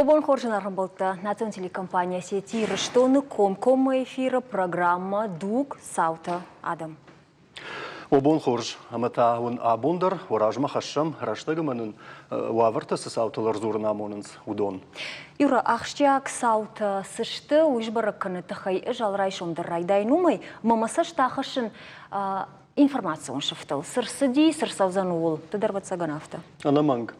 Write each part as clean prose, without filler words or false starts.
Бон хорз ӕрӕмбӕлдта национ телекомпани Осетия Ирыстоны комкоммӕ эфиры программӕ «Дуг. Цаутӕ. Адӕм». О бон хорз, ӕмӕ та уын абон дӕр уӕ размӕ хӕссӕм, рӕстӕг ӕмӕ нын уавӕртӕ цы цаутыл ӕрдзурын амонынц, уыдон. Юра, ахсджиаг цаутӕ цы сты, уый сбӕрӕг кӕныны тыххӕй ӕз алы райсом дӕр райдайын уымӕй, ӕмӕ мӕ цӕст ахӕссын информацион сыфтыл. Цы рцыди, цы рцӕудзӕн ууыл, ды дӕр ӕвӕццӕгӕн афтӕ. Ӕнӕмӕнг.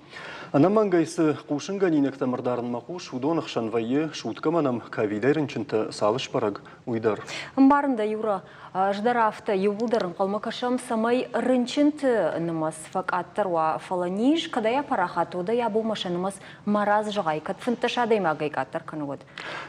Ӕнӕмӕнгӕй цы хъусынгӕнинӕгтӕм ӕрдарынмӕ хъус, уыдоны хсӕн вӕййы, суткӕмӕ нӕм ковидӕй рынчынтӕ цал сбӕрӕг, уый дӕр. Ӕмбарын дӕ, Юра, ӕз дӕр афтӕ, иууылдӕр ӕнхъӕлмӕ кӕсӕм, цӕмӕй рынчынты нымӕц фӕкъаддӕр уа, фӕлӕ низ кӕдӕй апарахат, уӕдӕй абонмӕ сӕ нымӕц марадз зӕгъай, кӕд 15 адӕймагӕй къаддӕр кӕны, уӕд.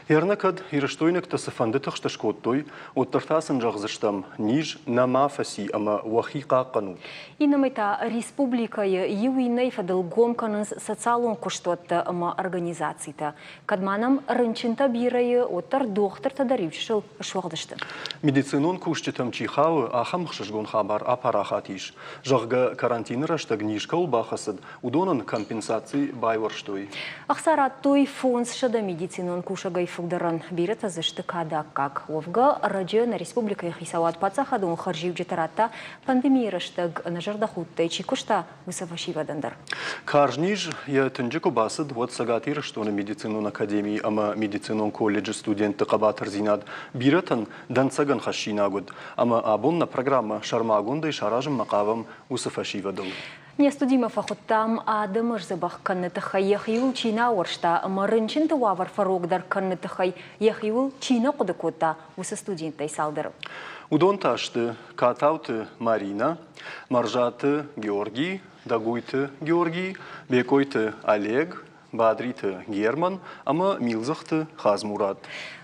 Ернӕ кӕд ирыстойнӕгтӕ цыфӕнды тыхст скодтой, уӕддӕр та сын зӕгъдзыстӕм, низ нӕма фӕци ӕмӕ уӕхи хъахъхъӕнут. Иннӕмӕй та республикӕйы иу иннӕйы фӕдыл гом кӕнынц социалон куыстуӕттӕ ӕмӕ организацитӕ. Кӕд ма нӕм рынчынтӕ бирӕ и, уӕддӕр дохтыртӕ дӕр иучысыл суӕгъд сты. Медицинон кусджытӕм чи хауы, ахӕм ӕхсызгон хабар апарахат ис. Зӕгъгӕ, карантины рӕстӕг низ кӕуыл бахӕцыд, уыдонӕн компенсаци байуӕрстой. Ӕхца радтой 500 медицинон кусӕгӕй фылдӕрӕн. Бирӕтӕ дзы сты кады аккаг. Уӕвгӕ, ӕрӕджы нӕ республикӕйы хицауад паддзахадон хӕрзиуджытӕ радта пандемийы рӕстӕг ӕнӕзӕрдӕхудтӕй чи куыста, уыцы фӕсивӕдӕн дӕр. Карз низ йӕ тынджы куы бацыд, уӕд Цӕгат Ирыстоны медицинон академийы ӕмӕ медицинон колледжы студентты хъӕбатырдзинад бирӕтӕн дӕнцӕгӕн хӕссинаг уыд. Ӕмӕ абон нӕ программӕ сӕрмагондӕй саразынмӕ хъавӕм уыцы фӕсивӕдыл. Не студимӕ фӕхуыдтам адӕмы сдзӕбӕх кӕныны тыххӕй йӕхиуыл чи нӕ ауӕрста ӕмӕ рынчынты уавӕр фӕрогдӕр кӕныны тыххӕй йӕхиуыл чи нӕ хъуыды кодта, уыцы студенттӕй цалдӕры. Уыдон та сты Катауты Маринӕ, Мӕрзаты Георги, Дӕгуйты Георги, Бекъойты Олег, Бадриты Герман ӕмӕ Милдзыхты Хадзмурат.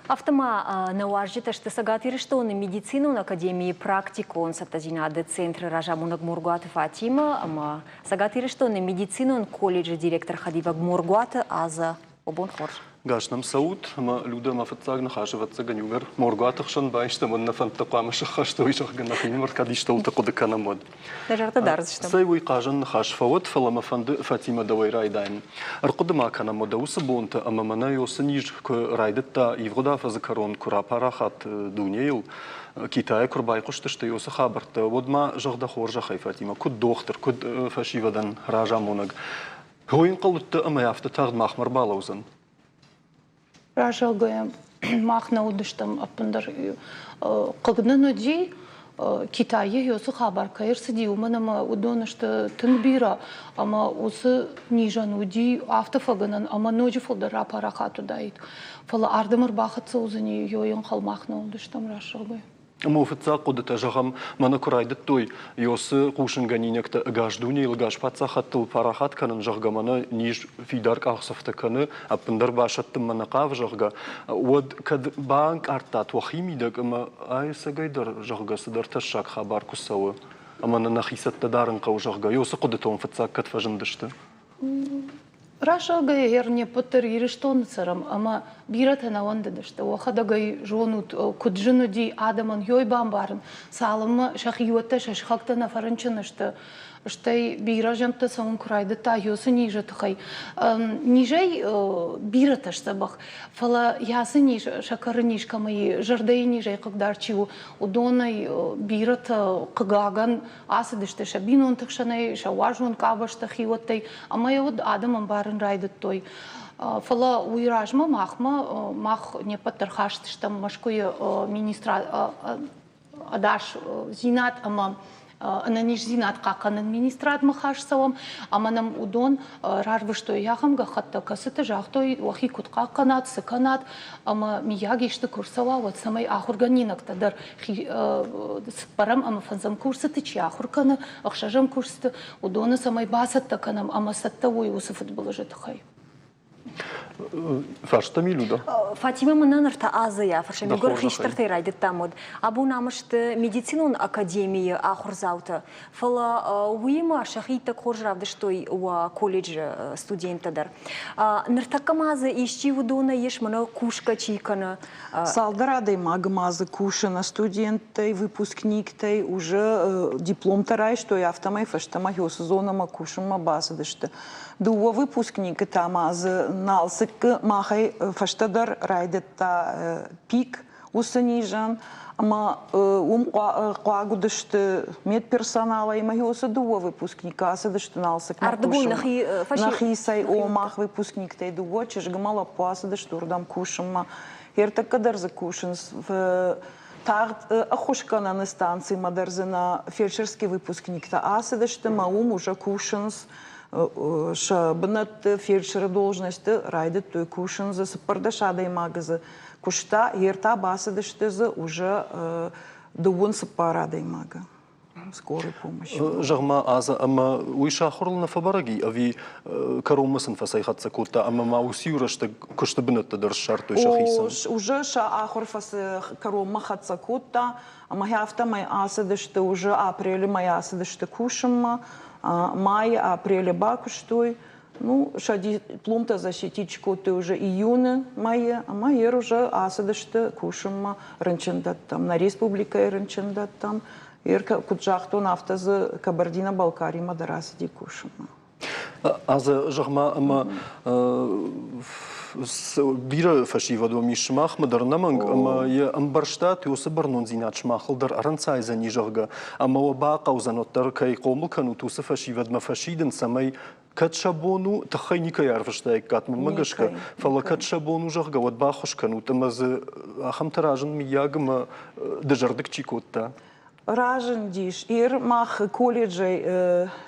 Афтӕ ма нӕ уазджытӕ сты Цӕгат Ирыстоны медицинон академийы практикон цӕттӕдзинады центры разамонӕг Моргуаты Фатимӕ ӕмӕ Цӕгат Ирыстоны медицинон колледжы директор хӕдивӕг Моргуаты Азӕ. Бон хорз. Гас нӕм цӕут, ӕмӕ Людӕ мӕ фыццаг ныхас, ӕвӕццӕгӕн, иугӕр Моргуаты хсӕн байстӕм, уӕд нӕ фӕндтӕ хъуамӕ сӕххӕст уой, зӕгъгӕ, нӕхинымӕр кӕд истӕуылты хъуыды кӕнӕм, уӕд. Нӕ зӕрдӕ дардзыстӕм. Цӕй, уый хъазӕн ныхас фӕуӕд, фӕлӕ мӕ фӕнды Фатимӕ дӕуӕй райдайын. Ӕрхъуыды ма кӕнӕм уӕдӕ уыцы бонты, ӕмӕ мӕнӕ уыцы низ куы райдыдта ивгъуыд афӕдзы кӕрон, куы рапарахат дунейыл, Китайӕ куы рбайхъуыстысты уыцы хабӕрттӕ, уӕд ма, зӕгъ дӕ хорзӕхӕй, Фатимӕ, куыд дохтыр, куыд фӕсивӕдӕн разамонӕг, Хойын хъӕуыдтӕ ӕмӕ афтӕ тагъд махмӕ ӕрбалӕудзӕн? Разӕгъгӕ, мах нӕ уыдыстӕм ӕппындӕр хъыг нын уыди, Китайы уыцы хабар кӕй ӕрцыди, уымӕн ӕмӕ уыдон сты тынг бирӕ ӕмӕ уыцы низӕн уыди афтӕ фӕгӕнӕн ӕмӕ ноджы фылдӕр рапарахат уыдаид. Фӕлӕ ардӕм ӕрбахӕццӕ уыдзӕни, йой ӕнхъӕл мах нӕ уыдыстӕм рӕсугъдӕй. Ӕмӕ фыццаг хъуыдытӕ, зӕгъӕм, мӕнӕ куы райдыдтой Иосы хъусынгӕнинӕгтӕ ӕгас дунейыл, ӕгас паддзахӕдтыл парахат кӕнын, зӕгъгӕ, мӕнӕ низ фидар къахдзӕфтӕ кӕны, ӕппындӕр басӕттынмӕ нӕ хъавы, зӕгъгӕ, уӕд кӕд баӕнкъардтат уӕхи мидӕг ӕмӕ ай ӕцӕгӕйдӕр, зӕгъгӕ, цыдӕр тӕссаг хабар куы цӕуы, ӕмӕ нӕ нӕхи цӕттӕ дарын хъӕуы, зӕгъгӕ, Иосы хъуыдытӕ уын фыццаг кӕд фӕзындысты? Рӕсӕгӕй не ппӕт дӕр Ирыстоны цӕрӕм ӕмӕ бирӕтӕ нӕ уӕндыдысты. Уӕхӕдӕг ӕй зонут, куыд зын уыди адӕмӕн ёй бамбарын, цалынмӕ сӕхиуӕттӕ, сӕ сыхӕгтӕ нӕ фӕрынчын сты, стӕй бирӕ зӕмттӕ цӕуын куы райдыдта ёцы низы тыххӕй. Низӕй бирӕтӕ сдзӕбӕх, фӕлӕ ацы низ, сӕкӕры низ кӕмӕ и, зӕрдӕйы низӕй хъыгдард чи у, уыдонӕй бирӕтӕ, хъыгагӕн, Ацыдысты сӕ бинонты хсӕнӕй, сӕ уарзон къабӕзты хиуӕттӕй ӕмӕ йӕ уӕд адӕм ӕмбарын райдыдтой. Фӕлӕ уый размӕ махмӕ мах не ппӕт дӕр хаст стӕм Мӕскуыйы министрад ӕдасдзинад ӕмӕ ӕнӕниздзинад хъахъхъӕнӕн министрадмӕ хаст цӕуӕм ӕмӕ нӕм уыдон рарвыстой ахӕм гӕххӕттӕ, кӕцыты загътой, уӕхи куыд хъахъхъӕнат, цы кӕнат ӕмӕ миййаг исты куы рцӕуа, уӕд цӕмӕй ахуыргӕнинӕгтӕ дӕр цыппӕрӕм ӕмӕ фӕндзӕм курсыты чи ахуыр кӕны, ӕхсӕзӕм курсыты, уыдоны цӕмӕй бацӕттӕ кӕнӕм ӕмӕ цӕттӕ уой уыцы фыдбылызы тыххӕй. Фарста Милюда. Фатимӕ мӕнӕн ӕртӕ азы йӕ фӕрсӕм иугӕр хистӕртӕй райдыдтам, уӕд. Абон ам сты медицинон академийы ахуырдзаутӕ. Фӕлӕ уыимӕ сӕхи иттӕг хорз равдыстой уӕ колледжы студенттӕ дӕр. Ныртӕккӕ ма дзы исчи уыдонӕй ис, мӕнӕ кусгӕ чи кӕны? Цалдӕр адӕймагы ма дзы кусы нӕ студенттӕй, выпускниктӕй, уже дипломтӕ райстой, афтӕмӕй фӕстӕмӕ хёсы зонӕмӕ кусынмӕ бацыдысты. Дыууӕ выпускникы та ма дзы Налцыккӕй. Налцыккы махӕй фӕстӕдӕр райдыдта пик уыцы низӕн, ӕмӕ уым хъуаг уыдысты медперсоналӕй ӕмӕ уыцы дыууӕ выпускника ацыдысты Налцыкмӕ Ардыгон нӕхи Нӕхицӕй, о, мах выпускниктӕй дыууӕ чызгмӕ лӕппу ацыдысты уырдӕм кусынмӕ. Ӕртӕккӕ дӕр дзы кусынц. Тагъд ӕххуысгӕнӕны станцимӕ дӕр дзы нӕ фельдшерский выпускниктӕ ацыдысты ӕмӕ уым уже кусынц сӕ бынӕтты фельдшеры должносты райдыдтой кусын дзы 14 адӕймагы дзы куыста, йе ртӕ бацыдысты дзы уже дыууын цыппар адӕймагы скорой помощи. Зӕгъ-ма, Аза, ӕмӕ уый сахуырыл нӕ фӕбӕрӕг и, ӕви кӕронмӕ сын фӕцӕйхӕццӕ кодта ӕмӕ ма уыцы-иу рӕстӕг куысты бынӕттӕ дӕр ссардтой сӕхицӕн? Уже сӕ ахуыр кӕронмӕ хӕццӕ кодта, ӕмӕ афтӕмӕй ацыдысты уже апрелы мӕй ацыдысты кусынмӕ, майы апрелы бакуыстой, Ну, сӕ дипломтӕ защитить кодтой уже июны мӕйы, ӕмӕ ер уже ацыдысты кусынмӕ рынчындӕттӕм, нӕ республикӕйы рынчындӕттӕм. Ер, куыд загътон, афтӕ дзы Кабардино-Балкаримӕ дӕр ацыди кусынмӕ. Азы, зӕгъ-ма, ӕмӕ бирӕ фӕсивӕд уӕм ис сымахмӕ дӕр ӕнӕмӕнг, ӕмӕ йӕ ӕмбӕрстат, уыцы бӕрнондзинад сымахыл дӕр ӕрӕнцайдзӕни, зӕгъгӕ, ӕмӕ уӕ бахъӕудзӕн уӕддӕр, кӕй хъомыл кӕнут, уыцы фӕсивӕдмӕ фӕсидын, цӕмӕй кӕд сӕ бон у, тыххӕй никӕй ӕрвыстаиккат мӕнмӕ гӕсгӕ, фӕлӕ кӕд сӕ бон у, зӕгъгӕ, уӕд баххуыс кӕнут ӕмӕ дзы ахӕмтӕ разынд мыййаг ӕмӕ дызӕрдыг чи кодта? Разындис. Ир мах колледжӕй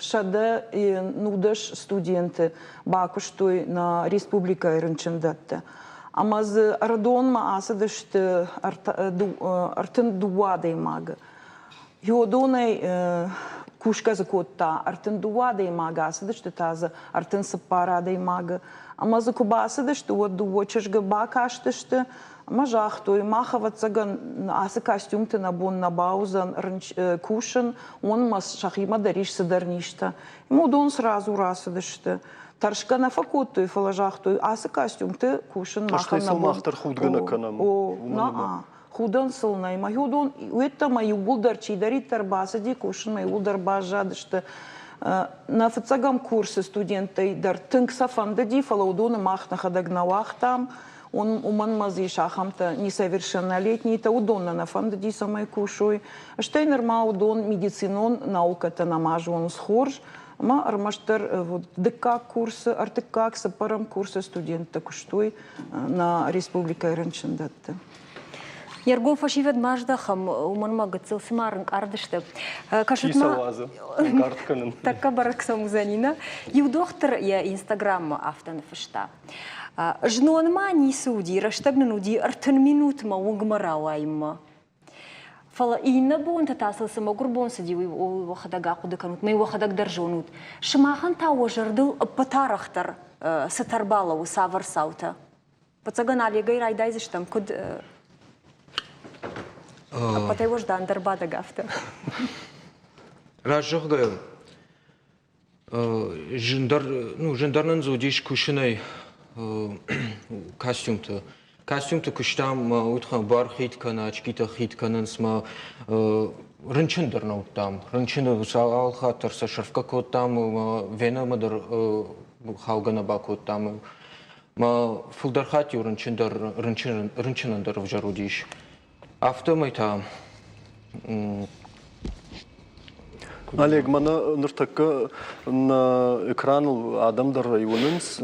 110 студенты бакуыстой нӕ республикӕйы рынчындӕтты. Ӕмӕ дзы Ӕрыдонмӕ ацыдысты 32 адӕймагы. Йодонӕй кусгӕ дзы кодта 32 адӕймагы, ацыдысты та дзы 34 адӕймагы. Ӕмӕ дзы куы бацыдысты, уӕд дыууӕ чызгы бакастысты ӕмӕ загътой, мах, ӕвӕццӕгӕн, ацы костюмты нӕ бон нӕ бауыдзӕн кусын, уымӕн сӕхимӕ дӕр ис цыдӕр низтӕ. Ӕмӕ уыдон сразу рацыдысты. Тӕрсгӕ нӕ фӕкодтой, фӕлӕ загътой, ацы костюмты кусын махӕн нӕ бон. Мах дӕр худгӕ нӕ кӕнӕм. О, на худӕн сыл нӕй. Мӕ уыдон уеддӕмӕ иууылдӕр чидӕриддӕр бацыди кусынмӕ, иууылдӕр баззадысты. Нӕ фыццӕгӕм курсы студенттӕй дӕр тынг сӕ фӕндыди, фӕлӕ уыдоны мах нӕхӕдӕг нӕ уагътам. Уымӕн ма дзы ис ахӕмтӕ несовершеннолетнийтӕ, уыдон нӕ нӕ фӕндыди, цӕмӕй кусой. Стӕй нырма уыдон медицинон наукӕтӕ нӕма зонынц хорз, ӕмӕ ӕрмӕстдӕр дыккаг курсы, ӕртыккаг, цыппӕрӕм курсы студенттӕ куыстой нӕ республикӕйы рынчындӕтты. Йе ргом фӕсивӕд ма здӕхӕм, уымӕн ма гыццыл цыма ӕрынкъард сты. Кӕсут ма, ӕнкъард кӕнын. Тӕккӕ бӕрӕг сӕм уыдзӕни, нӕ? Иу дохтыр йӕ Инстаграммы афтӕ ныффыста. Знон ма ницы уыди, рӕстӕг нын уыди 30 минутмӕ уынгмӕ рауайынмӕ. Фӕлӕ иннӕ бонты та сыл цы мӕгуыр бон цыди, уый уӕхӕдӕг ахъуыды кӕнут, мӕ уӕхӕдӕг дӕр зонут. Сымахӕн та уӕ зӕрдыл ӕппӕт арӕхдӕр цытӕ ӕрбалӕууы, цавӕр цаутӕ? Фыццагӕн Олегӕй райдайдзыстӕм, куыд ӕппӕтӕй уӕздандӕр бадӕг афтӕ. Раст зӕгъгӕйӕ, зындӕр, ну, зындӕр нын дзы уыдис кусынӕй костюмты. Костюмты куыстам, уый тыххӕй бар хид кӕнӕ очкитӕ хид кӕнынц мӕ рынчын дӕр нӕ уыдтам. Рынчын алхатт дӕр сӕ сӕрфгӕ кодтам, венӕмӕ дӕр хаугӕ нӕ бакодтам. Мӕ фылдӕр хатт-иу рынчын дӕр рынчын, рынчынӕн дӕр ӕвзӕр уыдис. Афтӕмӕй та Олег, мӕнӕ ныртӕккӕ нӕ экраныл адӕм дӕр ӕй уынынц,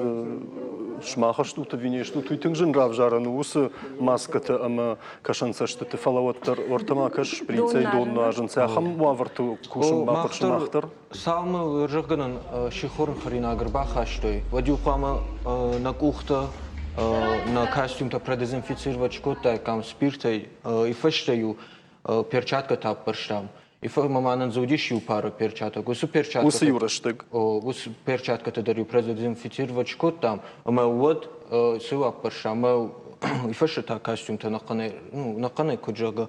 сымах стут ӕви не стут, уый тынг зын равзарӕн у уыцы маскӕтӕ ӕмӕ кӕсӕнцӕстыты, фӕлӕ уӕддӕр уӕртӕ кӕс шприцӕй дон нуазынц. Ахӕм уавӕрты кусын бахъуыд сымах дӕр? Цалынмӕ ӕрзӕгъгӕнӕн сихоры хӕринаг ӕрбахастой, уӕд-иу хъуамӕ нӕ къухтӕ, нӕ костюмтӕ продезинфицировать скодтаиккам спиртӕй, и фӕстӕ-иу перчаткӕтӕ аппӕрстам. И ма нын дзы уыдис иу пары перчаток. Уыцы перчаткӕтӕ Уыцы иу рӕстӕг? Уыцы перчаткӕтӕ дӕр-иу продезинфицировать скодтам, ӕмӕ уӕд цы аппӕрстам, ӕмӕ и фӕстӕ та костюмтӕ ӕнӕхъӕнӕй, ну, ӕнӕхъӕнӕй куыд зӕгъы,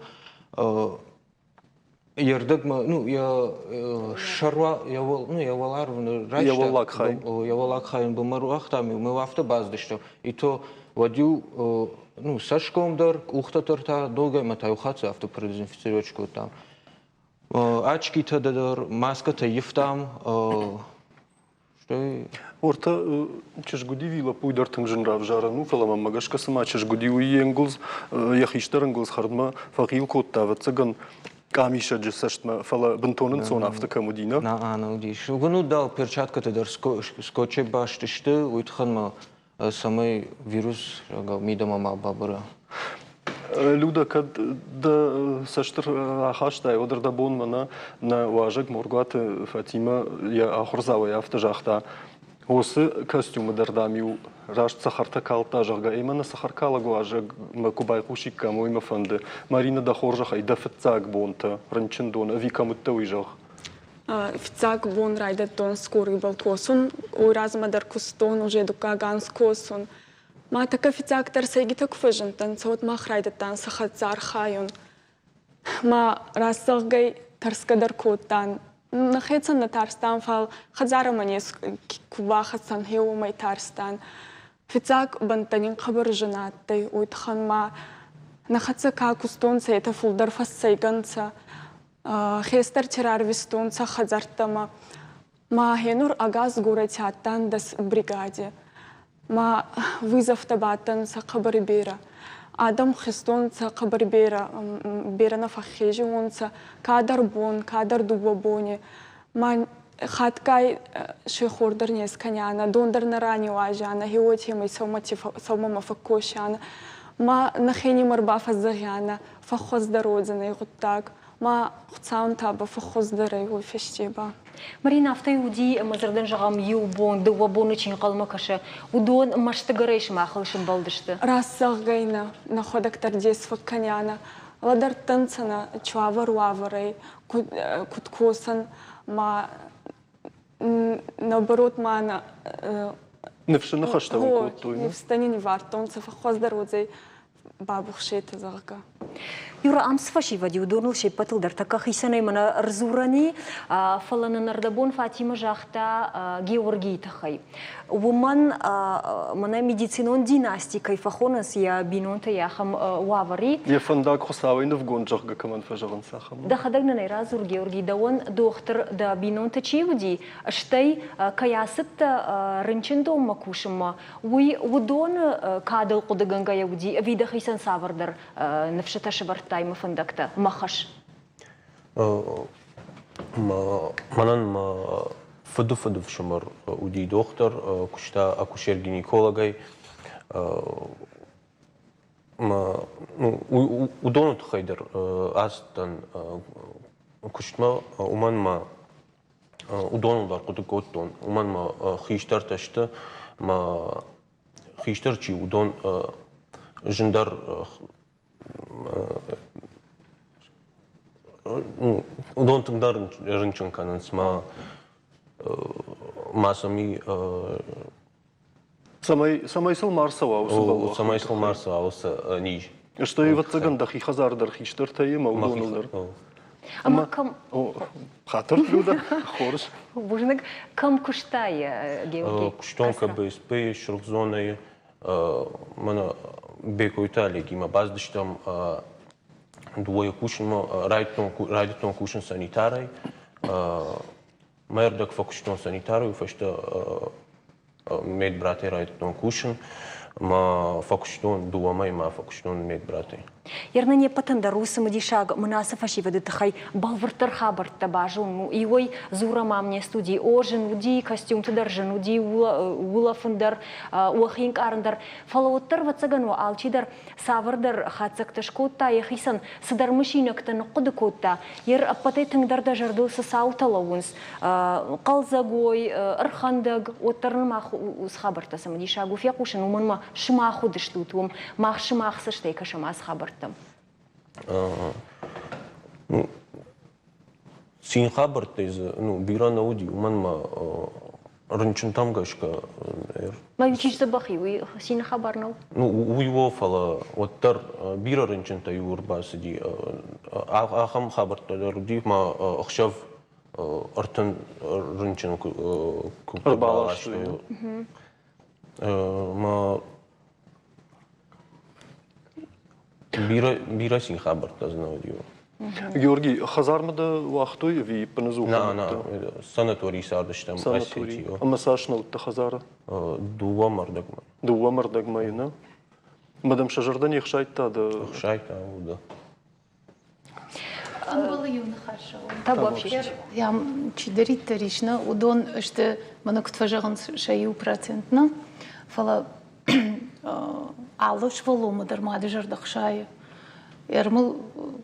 йе рдӕгмӕ, ну, йӕ сӕруа, йӕ, ну, йӕ уӕларв райста. Йӕ уӕллаг хай. Йӕ уӕллаг хай ын бынмӕ руагътам, иу мы афтӕ бацыдыстӕм. И то уӕд-иу, ну, цӕсгом дӕр, къухтӕ дӕр та ногӕй ӕмӕ та иу хатт афтӕ продезинфицировать кодтам. Очкитӕ дӕр, маскӕтӕ ивтам. Стӕй Ортӕ чызг уыди ӕви лӕппуйы дӕр тынг зын равзарӕн у, фӕлӕ мӕнмӕ гӕсгӕ цыма чызг уыди, уый йе нгуылдз, йӕ хистӕр ӕнгуылдз хӕрдмӕ фӕхъил кодта, ӕвӕццӕгӕн, къамисӕджы цӕстмӕ, фӕлӕ бынтон ӕнцон афтӕ кӕм уыди, нӕ? Нӕ, нӕ уыдис. Уынут, дӕ перчаткӕтӕ дӕр скотчӕй баст сты, уый тыххӕн ма цӕмӕй вирус мидӕмӕ ма бабыра. Люда, кӕд дӕ цӕст ахастай, уӕд ӕрдӕбон мӕнӕ нӕ уазӕг Моргуаты Фатимӕ йӕ ахуырдзауӕй афтӕ загъта, уыцы костюмы дӕр, дам-иу раст цӕхӕртӕ калдта, зӕгъгӕ, ӕмӕ нӕ цӕхӕркалӕг уазӕгмӕ куы байхъусиккам, уый мӕ фӕнды. Марина, дӕ хорзӕхӕй, дӕ фыццаг бонтӕ рынчындоны ӕви кӕм уыдтӕ, уый зӕгъ. Фиццаг бон райдӕдтон скорыйбӕл косун, уой размӕ дӕр кустон, уже дуккаг анз косун. Ма тӕккӕ фиццагдӕр сӕйгитӕ ку фӕззиндтӕнцӕ, уӕд мах райдӕдтан сӕ хӕццӕ архайун. Ма раст зӕгъгӕй, тӕрсгӕ дӕр кодтан. Нӕхецӕн нӕ тарстан, фал хӕдзарӕмӕ не ку бахӕцӕн, гье уомӕй тарстан. Фиццаг бӕнттӕ нин хъӕбӕр зин адтӕй, уой туххӕн ма нӕ хӕццӕ ка кустонцӕ, етӕ фулдӕр фӕссӕйгӕ нцӕ. Хестӕрти рарвистонцӕ хӕдзӕрттӕмӕ. Ма гьенур ӕгас горӕти адтан дӕс бригади. Ма вызовтӕ бадтӕнцӕ хъӕбӕр берӕ. Адӕм хизтонцӕ хъӕбӕр берӕ, берӕ нӕ фӕххезиуонцӕ, кадӕр бон, кадӕр дууӕ бони. Ма хатгай сехор дӕр не скӕнианӕ, дон дӕр нӕ раниуазианӕ, гье уотемӕй сӕумӕмӕ фӕккосианӕ. Ма нӕхенимӕр ба фӕззӕгъианӕ, фӕххуӕздӕр уодзӕнӕй гъуддаг. Ма Хуцаун та ба фӕххуӕздӕр ӕй уой фӕсте ба. Марина, афтӕ уыди, ӕмӕ дзырдӕн зӕгъӕм, иу бон, дыууӕ боны чи нхъӕлмӕ кӕсы, уыдон мӕстыгӕрӕй сымахыл сымбӕлдысты. Раст зӕгъгӕй нӕ, нӕхуӕдӕг дӕр дес фӕккӕнианӕ, лӕдӕрдтӕнцӕ нӕ, чуавӕр уавӕрӕй, куд косӕн, ма наоборот ма нӕ Ныфсы ныхӕстӕ уын кодтой. Ныфстӕ нин ивардтонцӕ, фӕххуӕздӕр уодзӕй бабухсетӕ, зӕгъгӕ. Юра, ам цы фӕсивӕд и, уыдоныл се ппӕтыл дӕр тӕккӕ хицӕнӕй мӕнӕ ӕрдзурӕн и, фӕлӕ нын ӕрдӕбон Фатимӕ загъта Георгийы тыххӕй. Уымӕн мӕнӕ медицинон династи кӕй фӕхонынц йӕ бинонтӕ йӕ ахӕм уавӕр и. Йӕ фӕндаг Хуыцауӕй нывгонд, зӕгъгӕ, кӕмӕн фӕзӕгъынц, ахӕм. Дӕхӕдӕг нын ӕй радзур, Георги, дӕуӕн дохтыр дӕ бинонтӕ чи уыди, стӕй кӕй ацыдтӕ рынчындонмӕ кусынмӕ, уый уыдоны кадыл хъуыдыгӕнгӕйӕ уыди ӕви дӕхицӕн цавӕрдӕр ныфсытӕ сӕвӕрдтай мӕ фӕндӕгтӕ, мӕ хӕс? Мӕнӕн мӕ фыды фыдыфсымӕр уыди дохтыр, куыста акушер-гинекологӕй. Уыдоны тыххӕй дӕр ацыдтӕн куыстмӕ, уымӕн мӕ уыдоныл дӕр хъуыды кодтон, уымӕн мӕ хистӕртӕ сты, мӕ хистӕр чи, уыдон зындӕр уыдон тынгдӕр рынчын кӕнынц, ма ма сӕм и Цӕмӕй, цӕмӕй сыл ма рцӕуа уыцы бӕллӕх. Цӕмӕй сыл ма рцӕуа уыцы низ. Стӕй, ӕвӕццӕгӕн, дӕхи хӕдзар дӕр хистӕртӕй ӕмӕ уыдоныл дӕр. Ӕмӕ кӕм... Хатыр, Люда, хорз. Бузныг. Кӕм куыстай, Георги? Куыстон КБСП-йы, Сырх зонӕйы. Мӕнӕ Бекъойты Олегимӕ бацыдыстӕм дыууӕйы кусынмӕ, райдыдтон кусын санитарӕй. Мӕ ӕрдӕг фӕкуыстон санитарӕй, уый фӕстӕ медбратӕй райдыдтон кусын. Ма фӕкуыстон дыууӕ мӕймӕ фӕкуыстон медбратӕй. Ерна не ппӕтӕн дӕр у цымыдисаг мын ацы фӕсивӕды тыххӕй бӕлвырддӕр хабӕрттӕ базонын. Иуӕй дзурӕм ам не студийы, о, зын уыди, костюмты дӕр зын уыди, улӕфын дӕр, уӕхи ӕнкъарын дӕр. Фӕлӕ уӕддӕр, ӕвӕццӕгӕн, уӕ алчидӕр цавӕрдӕр хатдзӕгтӕ скодта йӕхицӕн, цыдӕр мысинӕгтӕ ныхъхъуыды кодта. Ер ӕппӕтӕй тынгдӕр дӕ зӕрдыл цы цаутӕ лӕууынц, хъӕлдзӕг уой, ӕрхӕндӕг, уӕддӕр нын мах уыцы хабӕрттӕ цымыдисаг у фехъусын, уымӕн ӕмӕ сымах уыдыстут уым, мах сымах цӕстӕй кӕсӕм ацы хабӕрттӕм. Цин хабӕрттӕй дзы ну, бирӕ нӕ уыди, уымӕн ӕмӕ рынчынтӕм гӕсгӕ Ма чи сдзӕбӕх и, уый цины хабар нӕу? Ну, уый у, фӕлӕ уӕддӕр бирӕ рынчынтӕ-иу ӕрбацыди. Ахӕм хабӕрттӕ дӕр уыди, ма ӕхсӕв 30 рынчын куы ӕрбаластой. Ма бирӕ, бирӕ цин хабӕрттӕ дзы нӕ уыди. Георгий, хӕдзармӕ дӕ уагътой ӕви ӕппынӕдзух? Нӕ, нӕ, санаторийы цардыстӕм. Санаторий. Ӕмӕ цас нӕ уыдтӕ хӕдзары? Дыууӕ мӕрдӕгмӕ. Дыууӕ мӕрдӕгмӕйы, нӕ? Ӕмӕ дӕм сӕ зӕрдӕ не хсайдта дӕ? Хсайдта, уыд. Ӕмбӕлы иу ныхас зӕгъон. Чидӕриддӕр ис, нӕ, уыдон сты, мӕнӕ куыд фӕзӕгъынц, сӕ иу процент, нӕ? Фӕлӕ алы сывӕллонмӕ дӕр мады зӕрдӕ хсайы. Ӕрмыл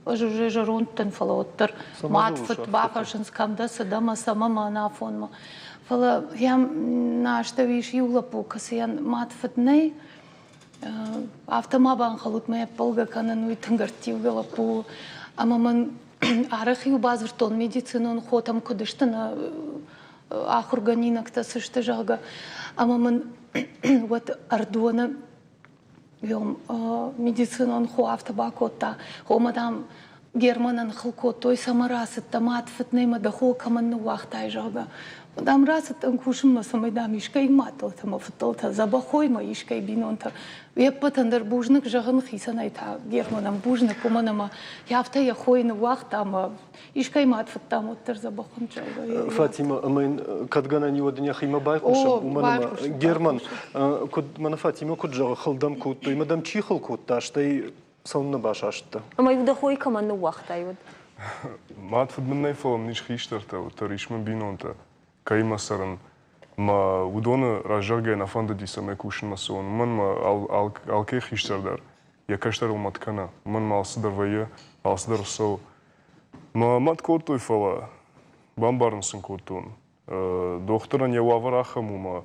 ӕз уже зӕронд дӕн, фӕлӕ уӕддӕр мад, фыд бафӕрсынц, кӕм дӕ, цы дӕ мӕ, цӕмӕ мӕ ӕнафонмӕ. Фӕлӕ йӕм нӕ астӕу ис иу лӕппу, кӕцыйӕн мад, фыд нӕй. Афтӕ ма банхъӕлут, мӕ ӕппӕлгӕ кӕнын, уый тынг ӕрттивгӕ лӕппу у. Ӕмӕ мын арӕх-иу бадзырдтон медицинон хотӕм, куыд сты нӕ ахуыргӕнинӕгтӕ, цы сты, зӕгъгӕ. Ӕмӕ мын уӕд Ӕрдоны медицинон хо афтӕ бакодта, хо, дам, Германӕн хыл кодтой, цӕмӕ рацыдтӕ, мад фыд нӕй мӕ дӕ хо кӕмӕн ныууагътай, зӕгъгӕ. Дам, рацыдтӕн кусынмӕ, цӕмӕй, дам, искӕй маддӕлтӕ мӕ фыддӕлтӕ дзӕбӕх уой мӕ искӕй бинонтӕ. Уе ппӕтӕн дӕр бузныг зӕгъын, хицӕнӕй та Германӕн бузныг, уымӕн ӕмӕ афтӕ йӕ хойы ныууагъта ӕмӕ искӕй мад фыдтам, уӕддӕр дзӕбӕх уын, зӕгъгӕ. Фатимӕ, ӕмӕ йын кӕд гӕнӕн и, уӕд ын йӕхимӕ байхъусӕм, уымӕн ӕмӕ Герман, куыд мӕнӕ Фатимӕ куыд зӕгъы, хыл дӕм кодтой, ӕмӕ дӕм чи хыл кодта, стӕй цӕуыннӕ басасттӕ? Ӕмӕ-иу дӕ хойы кӕмӕн ныууагътай уӕд? Мад фыд мын нӕй, фӕлӕ мын ис хистӕртӕ, уӕддӕр ис мын бинонтӕ, кӕимӕ цӕрын. Мӕ уыдоны раззагӕй нӕ фӕндыди, цӕмӕй кусынмӕ цӕуон. Уымӕн мӕ алкӕй хистӕр дӕр йӕ кӕстӕрыл мӕт кӕны. Уымӕн ма алцыдӕр вӕййы, алцыдӕр цӕуы. Мӕ мӕт кодтой, фӕлӕ бамбарын сын кодтон. Дохтырӕн йӕ уавӕр ахӕм у, мӕ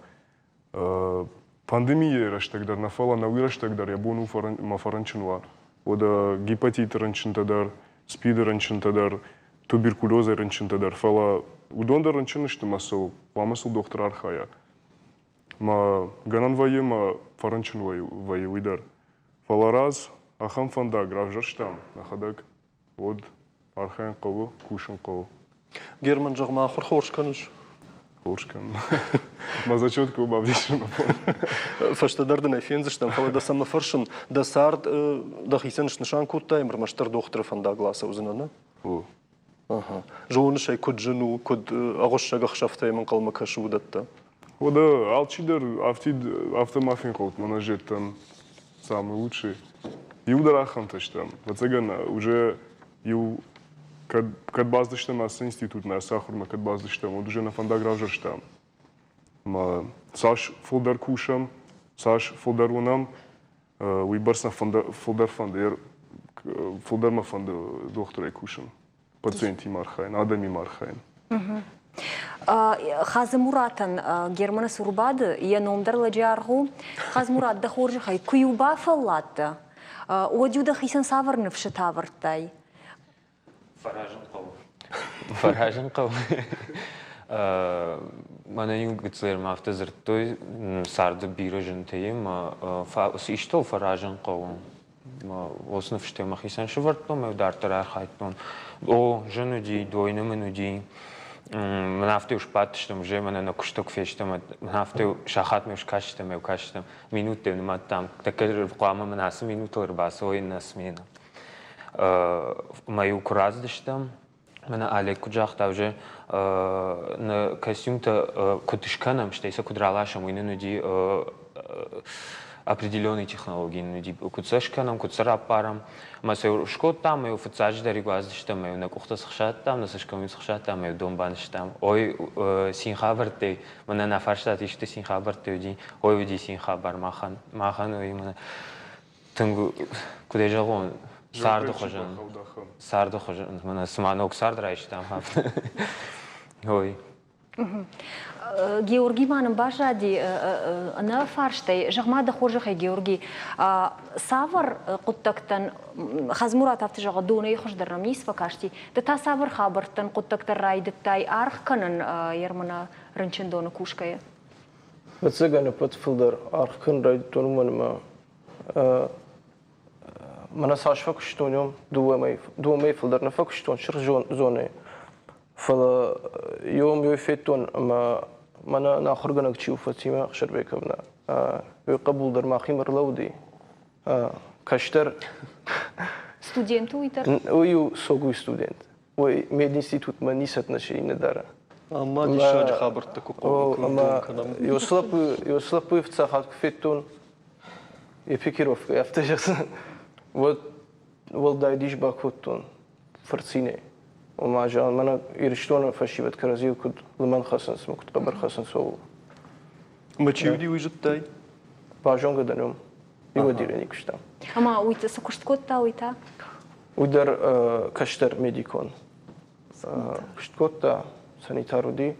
Пандемийӕйы рӕстӕг дӕр нӕ, фӕлӕ нӕуый рӕстӕг дӕр йӕ бон у ма фӕрынчын уа. Уӕдӕ гепатиты рынчынтӕ дӕр, СПИД-ы рынчынтӕ дӕр, туберкулезӕй рынчынтӕ дӕр, фӕлӕ уыдон дӕр рынчын сты мӕ сыл хъуамӕ сыл дохтыр архайа. Мӕ гӕнӕн вӕййы мӕ фӕрынчын вӕййы уый дӕр. Фӕлӕ раз ахӕм фӕндаг равзӕрстам нӕхӕдӕг, уӕд архайын хъӕуы, кусын хъӕуы. Герман, зӕгъ-ма, ахуыр хорз кӕныс? Хорз кӕнын. Мӕ зачеткӕ бавдисын мӕ бон. Фӕстӕдӕр дын ӕй фендзыстӕм, фӕлӕ дӕ цӕмӕ фӕрсын, дӕ цард дӕхицӕн снысан кодтай, ӕрмӕстдӕр дохтыры фӕндагыл ацӕудзынӕ, нӕ? О. Ага. Зоныс ӕй, куыд зын у, куыд ӕгъуыссӕг ӕхсӕвтӕ йӕм ӕнхъӕлмӕ кӕсы, уыдӕттӕ? Уӕдӕ алчидӕр афтид афтӕ ма фенхъӕлд, мӕнӕ зедтӕн самый лучший. Иу дӕр ахӕмтӕ стӕм. Ӕвӕццӕгӕн, уже иу кӕд, кӕд бацыдыстӕм ацы институтмӕ, ацы ахуырмӕ кӕд бацыдыстӕм, уӕд уже нӕ фӕндаг равзӕрстам. Ӕмӕ цас фылдӕр кусӕм, цас фылдӕр уынӕм, уыйбӕрц нӕ фылдӕр фӕнды, фылдӕр мӕ фӕнды дохтырӕй кусын. пациентимӕ архайын, адӕмимӕ архайын. Хадзымуратӕн Германы цур бады, йӕ ном дӕр лӕджы аргъ у. Хадзымурат, дӕ хорзӕхӕй, куы-иу бафӕлладтӕ, уӕд-иу дӕхицӕн цавӕр ныфсытӕ ӕвӕрдтай? Фӕразын хъӕуы. Фӕразын хъӕуы. Мӕнӕ-иу гыццылӕй афтӕ дзырдтой, царды бирӕ зынтӕ и, ӕмӕ истӕуыл фӕразын хъӕуы. Уыцы ныфсытӕ мӕхицӕн сӕвӕрдтон ӕмӕ дарддӕр архайдтон. О, зын уыди, дойны мын уыди. Мӕн афтӕ сбадтыстӕм, уже мӕнӕ нӕ куысты куы фестӕм, мӕн афтӕ сахатмӕ скастыстӕм, ӕмӕ кастыстӕм, минуттӕ нымадтам, тӕккӕ хъуамӕ мын ацы минутыл ӕрбацӕуой нӕ сменӕ. Мӕ-иу куы рацыдыстӕм, Мӕнӕ Олег куыд загъта, уже нӕ костюмтӕ куыд скӕнӕм, стӕй сӕ куыд раласӕм, уый нын уыди определенный технологи нын уыди, куыд сӕ скӕнӕм, куыд сӕ раппарӕм. Ӕмӕ сӕ скодтам, ӕмӕ фыццаджыдӕр игуаздзыстӕм, ӕмӕ нӕ къухтӕ цыхсадтам, нӕ цӕсгом цыхсадтам, ӕмӕ дон банызтам. Ой, цин хабӕрттӕй, мӕнӕ нӕ фарстаты исты цин хабӕрттӕ уыди, ой, уыди цин хабар махӕн, махӕн уый мӕнӕ тынг, куыд ӕй зӕгъон, царды хуызӕн. Царды хуызӕн, мӕнӕ цыма ног цард райстам, афтӕ. Ой. Георгий ма нын баззади ӕнӕ фарстӕй. Зӕгъ-ма дӕ хорзӕхӕй, Георгий, цавӕр хъуыддӕгтӕн Хадзмурат афтӕ зӕгъы, донӕй хуыздӕр нӕм ницы фӕкасти. Ды та цавӕр хабӕрттӕн хъуыддӕгтӕ райдыдтай аргъ кӕнын Ермана рынчындоны кусгӕйӕ? Ӕцӕгӕн ӕппӕт фылдӕр аргъ кӕнын райдыдтон уымӕн ӕмӕ Мӕнӕ цас фӕкуыстон уым, дыууӕ мӕйы фылдӕр нӕ фӕкуыстон сырх зонӕйы. Фӕлӕ иуӕм уый федтон ӕмӕ мӕнӕ нӕ ахуыргӕнӕг чи у Фатимӕ Ӕхсарбековна, уый хъӕбул дӕр махимӕ ӕрлӕууыди. Кӕстӕр. Студент уый дӕр? Уый у Согуй студент. Уый мединститутмӕ ницы отношение дары. Ӕмӕ диссаджы хабӕрттӕ куы хъуыды кӕнӕм. Йосы лӕппуйы фыццаг хатт куы федтон, йӕ пикировкӕ афтӕ зӕгъдзӕн, уӕд уӕлдай дис бакодтон фырцинӕй. Ома, зӕгъын, мӕнӕ Ирыстоны фӕсивӕд кӕрӕдзийыл куыд лымӕн хӕцынц ӕмӕ куыд хъӕбӕр хӕцынц, ууыл. Ӕмӕ чи уыди, уый зыдтай? Базонгӕ дӕн уым. Иу отделенийы куыстам. Ӕмӕ уый цы куыст кодта, уый та? Уый дӕр кӕстӕр медикон куыст кодта, санитар уыди.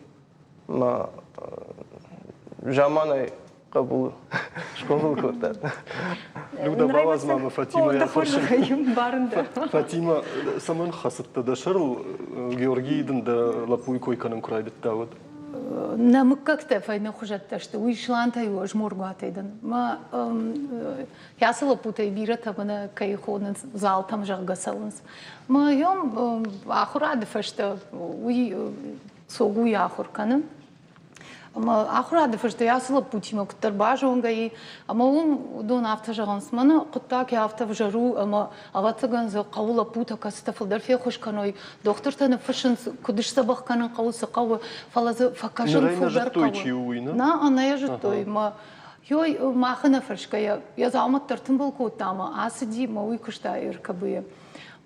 Мӕ заманай хъӕбул схъомыл кодта. Люда, бауадз ма мӕ Фатимӕйӕ фӕрсын. Фатимӕ, цӕмӕн хӕцыдтӕ дӕ сӕрыл, Георгий дын дӕ лӕппуйы кой кӕнын куы райдыдта, уӕд? Нӕ мыггӕгтӕ фӕйнӕхуызӕттӕ сты, уый Слантӕй у, ӕз Моргуатӕй дӕн. Мӕ ацы лӕппутӕй бирӕтӕ мӕнӕ кӕй хонынц, залтӕм, зӕгъгӕ, цӕуынц. Мӕ йӕм ахуырады фӕстӕ уый Согуйы ахуыр кӕны. Ӕмӕ ахуырады фӕстӕ ацы лӕппутимӕ куыддӕр базонгӕ и, ӕмӕ уым уыдон афтӕ зӕгъынц, мӕнӕ хъуыддаг афтӕ ӕвзӕр у, ӕмӕ ӕвӕццӕгӕн дзы хъӕуы лӕппутӕ, кӕцытӕ фылдӕр феххуыс кӕной, дохтыртӕ ныффыссынц, куыд сдзӕбӕх кӕнын хъӕуы, цы хъӕуы, фӕлӕ дзы фӕкӕсын фылдӕр хъӕуы. чи у, уый, нӕ? Нӕ, нӕ йӕ зыдтой. Мӕ Йой, махы нӕ фӕрсгӕйӕ, йӕ дзаумӕттӕ ӕртымбыл кодта ӕмӕ ацыди, мӕ уый куыста РКБ-йы.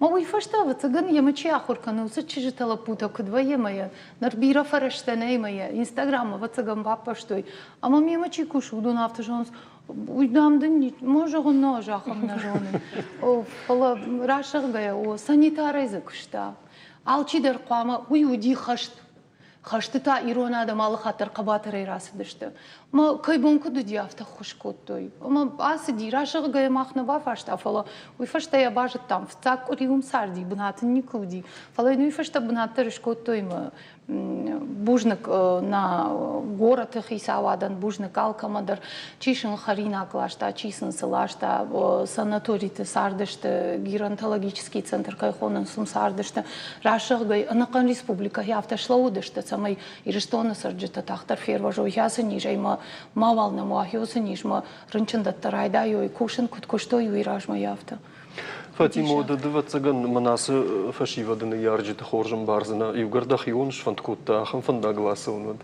Мӕ уый фӕстӕ, ӕвӕццӕгӕн, йемӕ чи ахуыр кӕны, уыцы чызджытӕ лӕппутӕ куыд вӕййы ӕмӕ йӕ ныр бирӕ фӕрӕзтӕ нӕй ӕмӕ йӕ Инстаграммӕ, ӕвӕццӕгӕн, баппӕрстой. Ӕмӕ мемӕ чи кусы, уыдон афтӕ зӕгъынц, уый, дам, дын ма зӕгъын, нӕ, ӕз ахӕм нӕ зонын. Фӕлӕ раст зӕгъгӕйӕ, о, санитарӕй дзы куыста. Алчидӕр хъуамӕ, уый уыди хӕст. Хӕсты та ирон адӕм алы хатт дӕр хъӕбатырӕй рацыдысты. Мӕ кӕй бон куыд уыди, афтӕ ххуыс кодтой. Ӕмӕ ацыди, расыгъгӕйӕ мах нӕ бафарста, фӕлӕ уый фӕстӕ йӕ базыдтам, фыццаг къуыри уым царди, бынат ын никуы уыди. Фӕлӕ йын уый фӕстӕ бынат дӕр скодтой ӕмӕ бузныг нӕ горӕты хицауадӕн, бузныг алкӕмӕ дӕр, чи сын хӕринаг ласта, чи сын цы ласта, санаториты цардысты, геронтологический центр кӕй хонынц, уым цардысты. Раст зӕгъгӕй, ӕнӕхъӕн республикӕйы афтӕ слӕууыдысты, цӕмӕй Ирыстоны цӕрджытӕ тагъддӕр фервӕзой ацы низӕй ӕмӕ мауал нӕм уа уыцы низмӕ рынчындӕттӕ райдайой кусын, куыд куыстой, уый размӕ афтӕ. Фатимӕ, ды ӕвӕццӕгӕн мӕн ацы фӕсивӕды ныййарджыты хорз ӕмбардзынӕ, иугӕр дӕхион сфӕнд кодта ахӕм фӕндагыл ацӕуын, уӕд?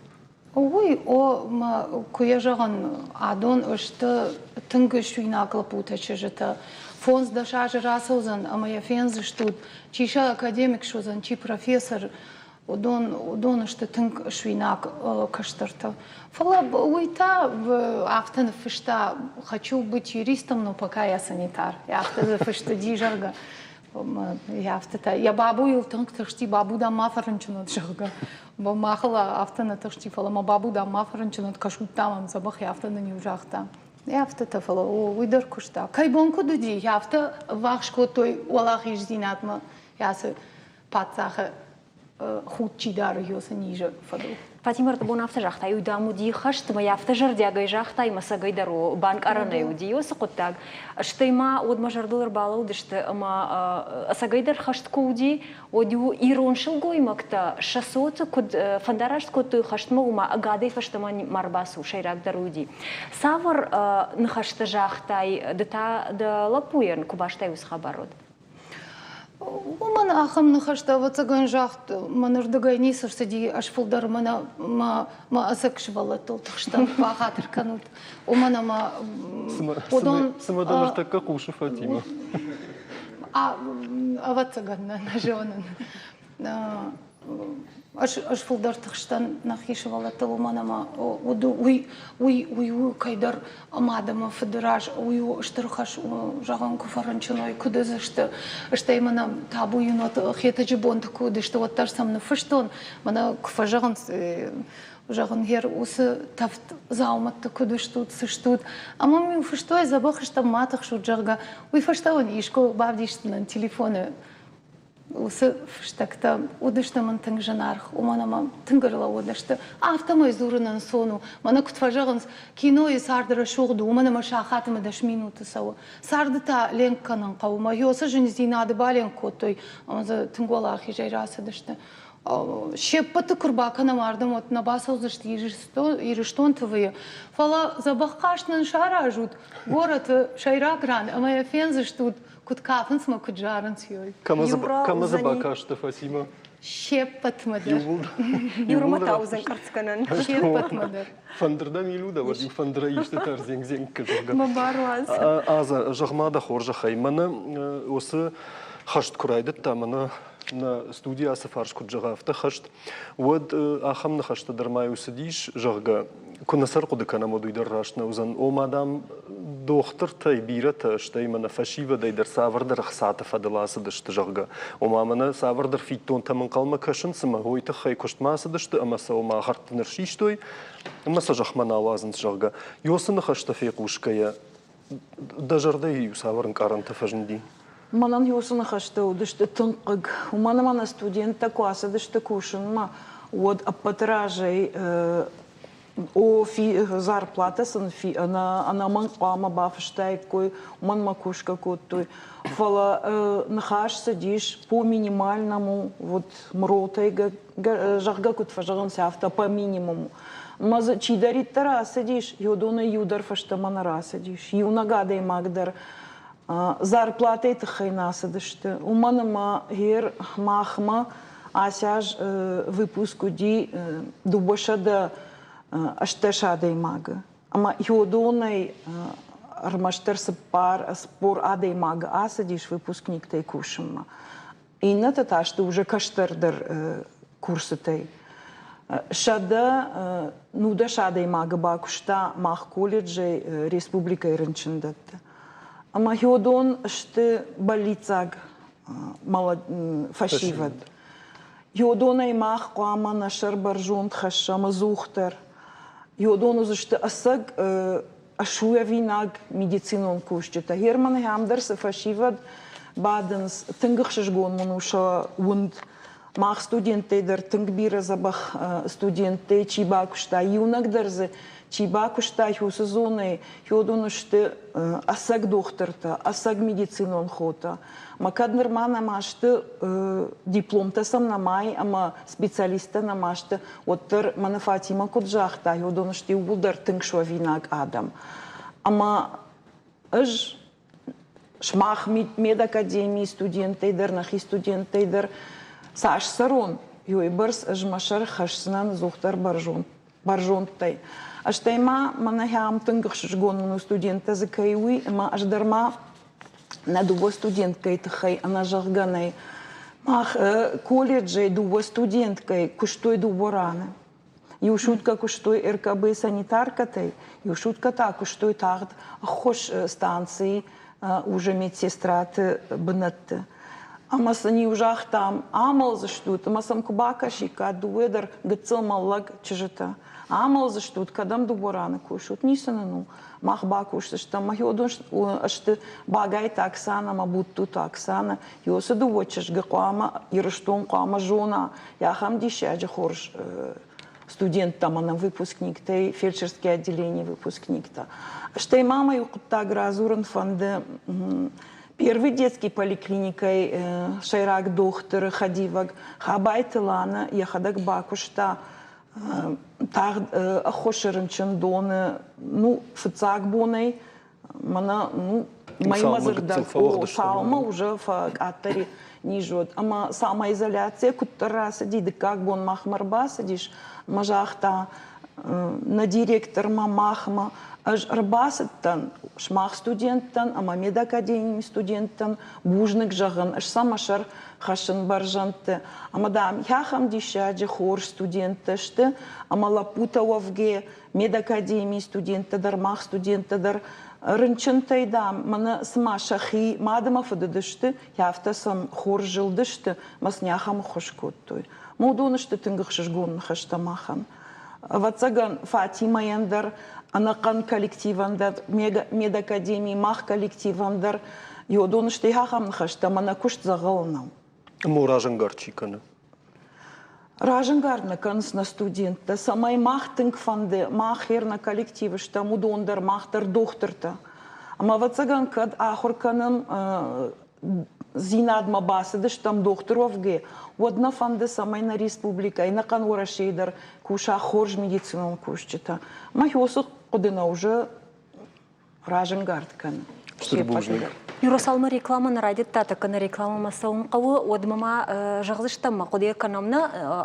Уый, о, мӕ куы йӕ зӕгъын, адон сты тынг суинаг лӕппутӕ, чызджытӕ. Фондз-дӕс азы рацӕудзӕн ӕмӕ йӕ фендзыстут, чи сӕ академик суыдзӕн, чи профессор, уыдон, уыдон сты тынг суинаг кӕстӕртӕ. Фӕлӕ уый та афтӕ ныффыста, хочу быть юристом, но пока я санитар. Афтӕ дзы фыст уыди, зӕгъгӕ. Афтӕ та йӕ бабуйыл тынг тыхсти, бабу дам ма фӕрынчын уӕд, зӕгъгӕ. Махыл афтӕ нӕ тыхсти, фӕлӕ мӕ бабу дам ма фӕрынчын уӕд, кӕсут дам ӕм дзӕбӕх, афтӕ нын-иу загъта. Афтӕтӕ, фӕлӕ уый дӕр куыста. Кӕй бон куыд уыди, афтӕ ӕввахс кодтой уӕлахиздзинадмӕ ацы паддзахы худ чи дары уыцы низы фӕдыл. Фатимӕ ӕрдӕбон афтӕ загъта, иу дам уыди хӕст, ӕмӕ йӕ афтӕ зӕрдиагӕй загътай, ӕмӕ цӕгӕй дӕр у, банкъарӕнӕй уыди уыцы хъуыддаг. Стӕй ма уӕд мӕ зӕрдыл ӕрбалӕудысты, ӕмӕ ӕцӕгӕй дӕр хӕст куы уыди, уӕд-иу ирон сылгоймӕгтӕ сӕ цоты куыд фӕндараст кодтой хӕстмӕ, уымӕ ӕгадӕй фӕстӕмӕ ма рбацу, сӕйрагдӕр уыди. Цавӕр ныхӕстӕ загътай ды та дӕ лӕппуйӕн, куы бастай уыцы хабар уӕд? Уымӕн ахӕм ныхӕстӕ, ӕвӕццӕгӕн, загъд мӕнырдыгӕй ницы рцыди, ӕз фылдӕр мӕнӕ мӕ мӕ ӕцӕг сывӕллӕттыл тыхстӕн, бахатыр кӕнут. Уымӕн ӕмӕ уыдон... Цымӕ дӕ ныртӕккӕ хъусы Фатимӕ? Ӕвӕццӕгӕн нӕ, нӕ зонын. Ӕз, ӕз фылдӕр тыхстӕн нӕхи сывӕллӕттыл, уымӕн ӕмӕ уый, уый, уый у кӕйдӕр мад ӕмӕ фыды раз, уый у стыр хӕс, зӕгъӕм, куы фӕрынчын уой, куыд уыдзысты. Стӕй мӕнӕ табу йын уӕд Хетӕджы бонты куы уыдысты, уӕддӕр сӕм ныффыстон, мӕнӕ куы фӕзӕгъынц, зӕгъын, гъер уыцы тӕвд дзаумӕтты куыд стут, цы стут. Ӕмӕ мын фыстой, дзӕбӕх стӕм, ма тыхсут, зӕгъгӕ. Уый фӕстӕ уын искуы бавдисдзынӕн телефоны Уыцы фыстӕгтӕ уыдысты мын тынг зынаргъ, уымӕн ӕмӕ тынг ӕрлӕууыдысты. Афтӕмӕй дзурын ӕнцон у. Мӕнӕ куыд фӕзӕгъынц, кинойы цард рӕсугъд у, уымӕн ӕмӕ сахатмӕ дӕс минуты цӕуы. Царды та ленк кӕнын хъӕуы. Мӕ уыцы зындзинады баленк кодтой ӕмӕ дзы тынг уӕлахизӕй рацыдысты. Се ппӕты куы рбакӕнӕм ардӕм, уӕд нӕ бацӕудзысты Ирыстон ТВ-йы. Фӕлӕ дзӕбӕх хъазт нын саразут горӕты сӕйраг ран ӕмӕ йӕ фендзыстут. Куыд кафынц мӕ куыд зарынц, ёй. Кӕмӕ дзы бакасты, Фатимӕ? Се ппӕтмӕ дӕр. Иумӕ та уыдзӕн къӕрцгӕнӕн. Се ппӕтмӕ дӕр. Фӕндыр дӕм ил у, да уӕд иу фӕндырӕй истытӕ ӕрдзенг-дзенг зӕгъгӕ. Мӕ бар уадз. Аза, зӕгъ-ма дӕ хорзӕхӕй, мӕнӕ уыцы хӕст куы райдыдта, мӕнӕ нӕ студийы ацы фарс куыд зӕгъа, афтӕ хӕст, уӕд ахӕм ныхӕстӕ дӕр ма-иу цыдис, зӕгъгӕ, куы нӕ сӕ ӕрхъуыды кӕнӕм, уӕд уый дӕр раст нӕ уыдзӕн. Ома, дам, дохтыртӕй бирӕтӕ, стӕй мӕнӕ фӕсивӕдӕй дӕр цавӕрдӕр ӕхцаты фӕдыл ацыдысты, зӕгъгӕ. Ома, мӕнӕ цавӕрдӕр фиддонтӕм ӕнхъӕлмӕ кӕсынц ӕмӕ уый тыххӕй куыстмӕ ацыдысты ӕмӕ сӕ ома хӕрдты ныр систой ӕмӕ сӕ зӕхмӕ нал уадзынц, зӕгъгӕ. Ёсы ныхӕстӕ фехъусгӕйӕ, дӕ зӕрдӕйы-иу цавӕр ӕнкъарӕнтӕ фӕзынди? Мӕнӕн уыцы ныхӕстӕ уыдысты тынг хъыг. Уымӕн ӕмӕ нӕ студенттӕ куы ацыдысты кусынмӕ, уӕд ӕппӕты разӕй о, зарплатӕ сын ӕнӕмӕнг хъуамӕ бафыстаиккой, уымӕн мӕ кусгӕ кодтой. Фӕлӕ ныхас цыдис по минимальному, вот МРОТ-ӕй зӕгъгӕ, куыд фӕзӕгъынц, афтӕ по минимуму. Ӕмӕ дзы чидӕриддӕр ацыдис, уыдонӕй иу дӕр фӕстӕмӕ нӕ рацыдис. Иунӕг адӕймаг дӕр зарплатӕйы тыххӕй нӕ ацыдысты. Уымӕн ӕмӕ гъер махмӕ ацы аз выпуск уыди 218 адӕймагы. Ӕмӕ уыдонӕй ӕрмӕстдӕр 44 адӕймагы ацыдис выпускниктӕй кусынмӕ. Иннӕтӕ та сты уже кӕстӕрдӕр курсытӕй. 110 адӕймагы бакуыста мах колледжӕй республикӕйы рынчындӕтты. Ӕмӕ уыдон сты бӕллиццаг фӕсивӕд. Уыдонӕй мах хъуамӕ нӕ сӕр бӕрзонд хӕссӕм ӕдзухдӕр. Уыдон уыдзысты ӕцӕг ӕсуӕвинаг медицинон кусджытӕ. Германы ам дӕр цы фӕсивӕд бадынц, тынг ӕхсызгон мын у сӕ уынд. Мах студенттӕй дӕр тынг бирӕ дзӕбӕх студенттӕй чи бакуыста, иунӕг дӕр дзы чи бакуыста уыцы зонӕйы, уыдон сты ӕцӕг дохтыртӕ, ӕцӕг медицинон хотӕ. Ӕмӕ кӕд нырма нӕма сты, дипломтӕ сӕм нӕма и ӕмӕ специалисттӕ нӕма сты, уӕддӕр мӕнӕ Фатимӕ куыд загъта, уыдон сты иууылдӕр тынг суӕвинаг адӕм. Ӕмӕ ӕз сымах медакадемийы студенттӕй дӕр, нӕхи студенттӕй дӕр цас цӕрон, уыйбӕрц ӕз мӕ сӕр хӕсдзынӕн ӕдзухдӕр бӕрзонд, бӕрзондтӕй. Стӕй ма мӕнӕ ахӕм тынг ӕхсызгон мын у студенттӕ дзы кӕй уый, ӕмӕ ӕз дӕр ма нӕ дыууӕ студенткӕйы тыххӕй ӕнӕзӕгъгӕ нӕй. Мах колледжӕй дыууӕ студенткӕйы куыстой дыууӕ раны. Иу суткӕ куыстой РКБ санитаркӕтӕй, иу суткӕ та куыстой тагъд ӕххуыс станцийы уже медсестраты бынӕтты. Ӕмӕ сын-иу загътам, амӕлдзыстут, ӕмӕ сӕм куы бакӕсиккат дыууӕ дӕр гыццыл мӕллӕг чызджытӕ. Амӕлдзыстут, кӕдӕм дыууӕ раны кусут, ницы нын у. Мах бакусдзыстӕм. Мӕхи уыдон сты Багайты Оксана ӕмӕ Будтуты Оксана. Уыцы дыууӕ чызгы хъуамӕ Ирыстон хъуамӕ зона, ахӕм диссаджы хорз студенттӕ ӕмӕ нӕм выпускниктӕй, фельдшерские отделение выпускниктӕ. Стӕй ма мӕ иу хъуыддаг радзурын фӕнды. Первый детский поликлиникӕйы сӕйраг дохтыры хӕдивӕг Хабайты Лана йӕхӕдӕг бакуыста тагъд ӕххуысы рынчындоны ну, фыццаг бонӕй мӕнӕ ну, мӕймӕ дзырддаг цалынмӕ уже фӕкъаддӕр низ уыд. Ӕмӕ самоизоляцийӕ куыддӕр рацыди, дыккаг бон махмӕ ӕрбацыдис ӕмӕ загъта нӕ директормӕ, махмӕ, ӕз ӕрбацыдтӕн сымах студенттӕн ӕмӕ медакадемийы студенттӕн бузныг зӕгъын, ӕз сӕ мӕ сӕр хӕссын бӕрзӕндты. Ӕмӕ, дам, ахӕм диссаджы хорз студенттӕ сты, ӕмӕ лӕппутӕ уӕвгӕ медакадемийы студенттӕ дӕр, мах студенттӕ дӕр рынчынтӕй, дам, мӕнӕ цыма сӕхи мад ӕмӕ фыд уыдысты, афтӕ сӕм хорз зылдысты ӕмӕ сын ахӕм ӕххуыс кодтой. Уыдон сты тынг ӕхсызгон ныхӕстӕ махӕн. Ӕвӕццӕгӕн, Фатимӕйӕн дӕр, ӕнӕхъӕн коллективӕн дӕр, медакадемийы мах коллективӕн дӕр уыдон сты ахӕм ныхӕстӕ, ӕмӕ нӕ куыст дзӕгъӕлы нӕу. Ӕмӕ разӕнгард чи кӕны? Разӕнгард нӕ кӕнынц нӕ студенттӕ, цӕмӕй мах тынг фӕнды, мах хер нӕ коллективы стӕм, уыдон дӕр, мах дӕр дохтыртӕ. Ӕмӕ ӕвӕццӕгӕн, кӕд ахуыр кӕнӕм дзинадмӕ бацыдыстӕм дохтыр уӕвгӕ, уӕд нӕ фӕнды, цӕмӕй нӕ республикӕ, ӕнӕхъӕн Уӕрӕсейы дӕр куса хорз медицинон кусджытӕ. Мӕ уыцы хъуыды нӕ уже разӕнгард кӕны. Стыр бузныг. Юросалмӕ реклама нӕ райдыдта, тӕккӕ нӕ рекламӕмӕ цӕуын хъӕуы, уӕдмӕ ма зӕгъдзыстӕм, мӕ хъуыдыйӕ кӕнӕм нӕ,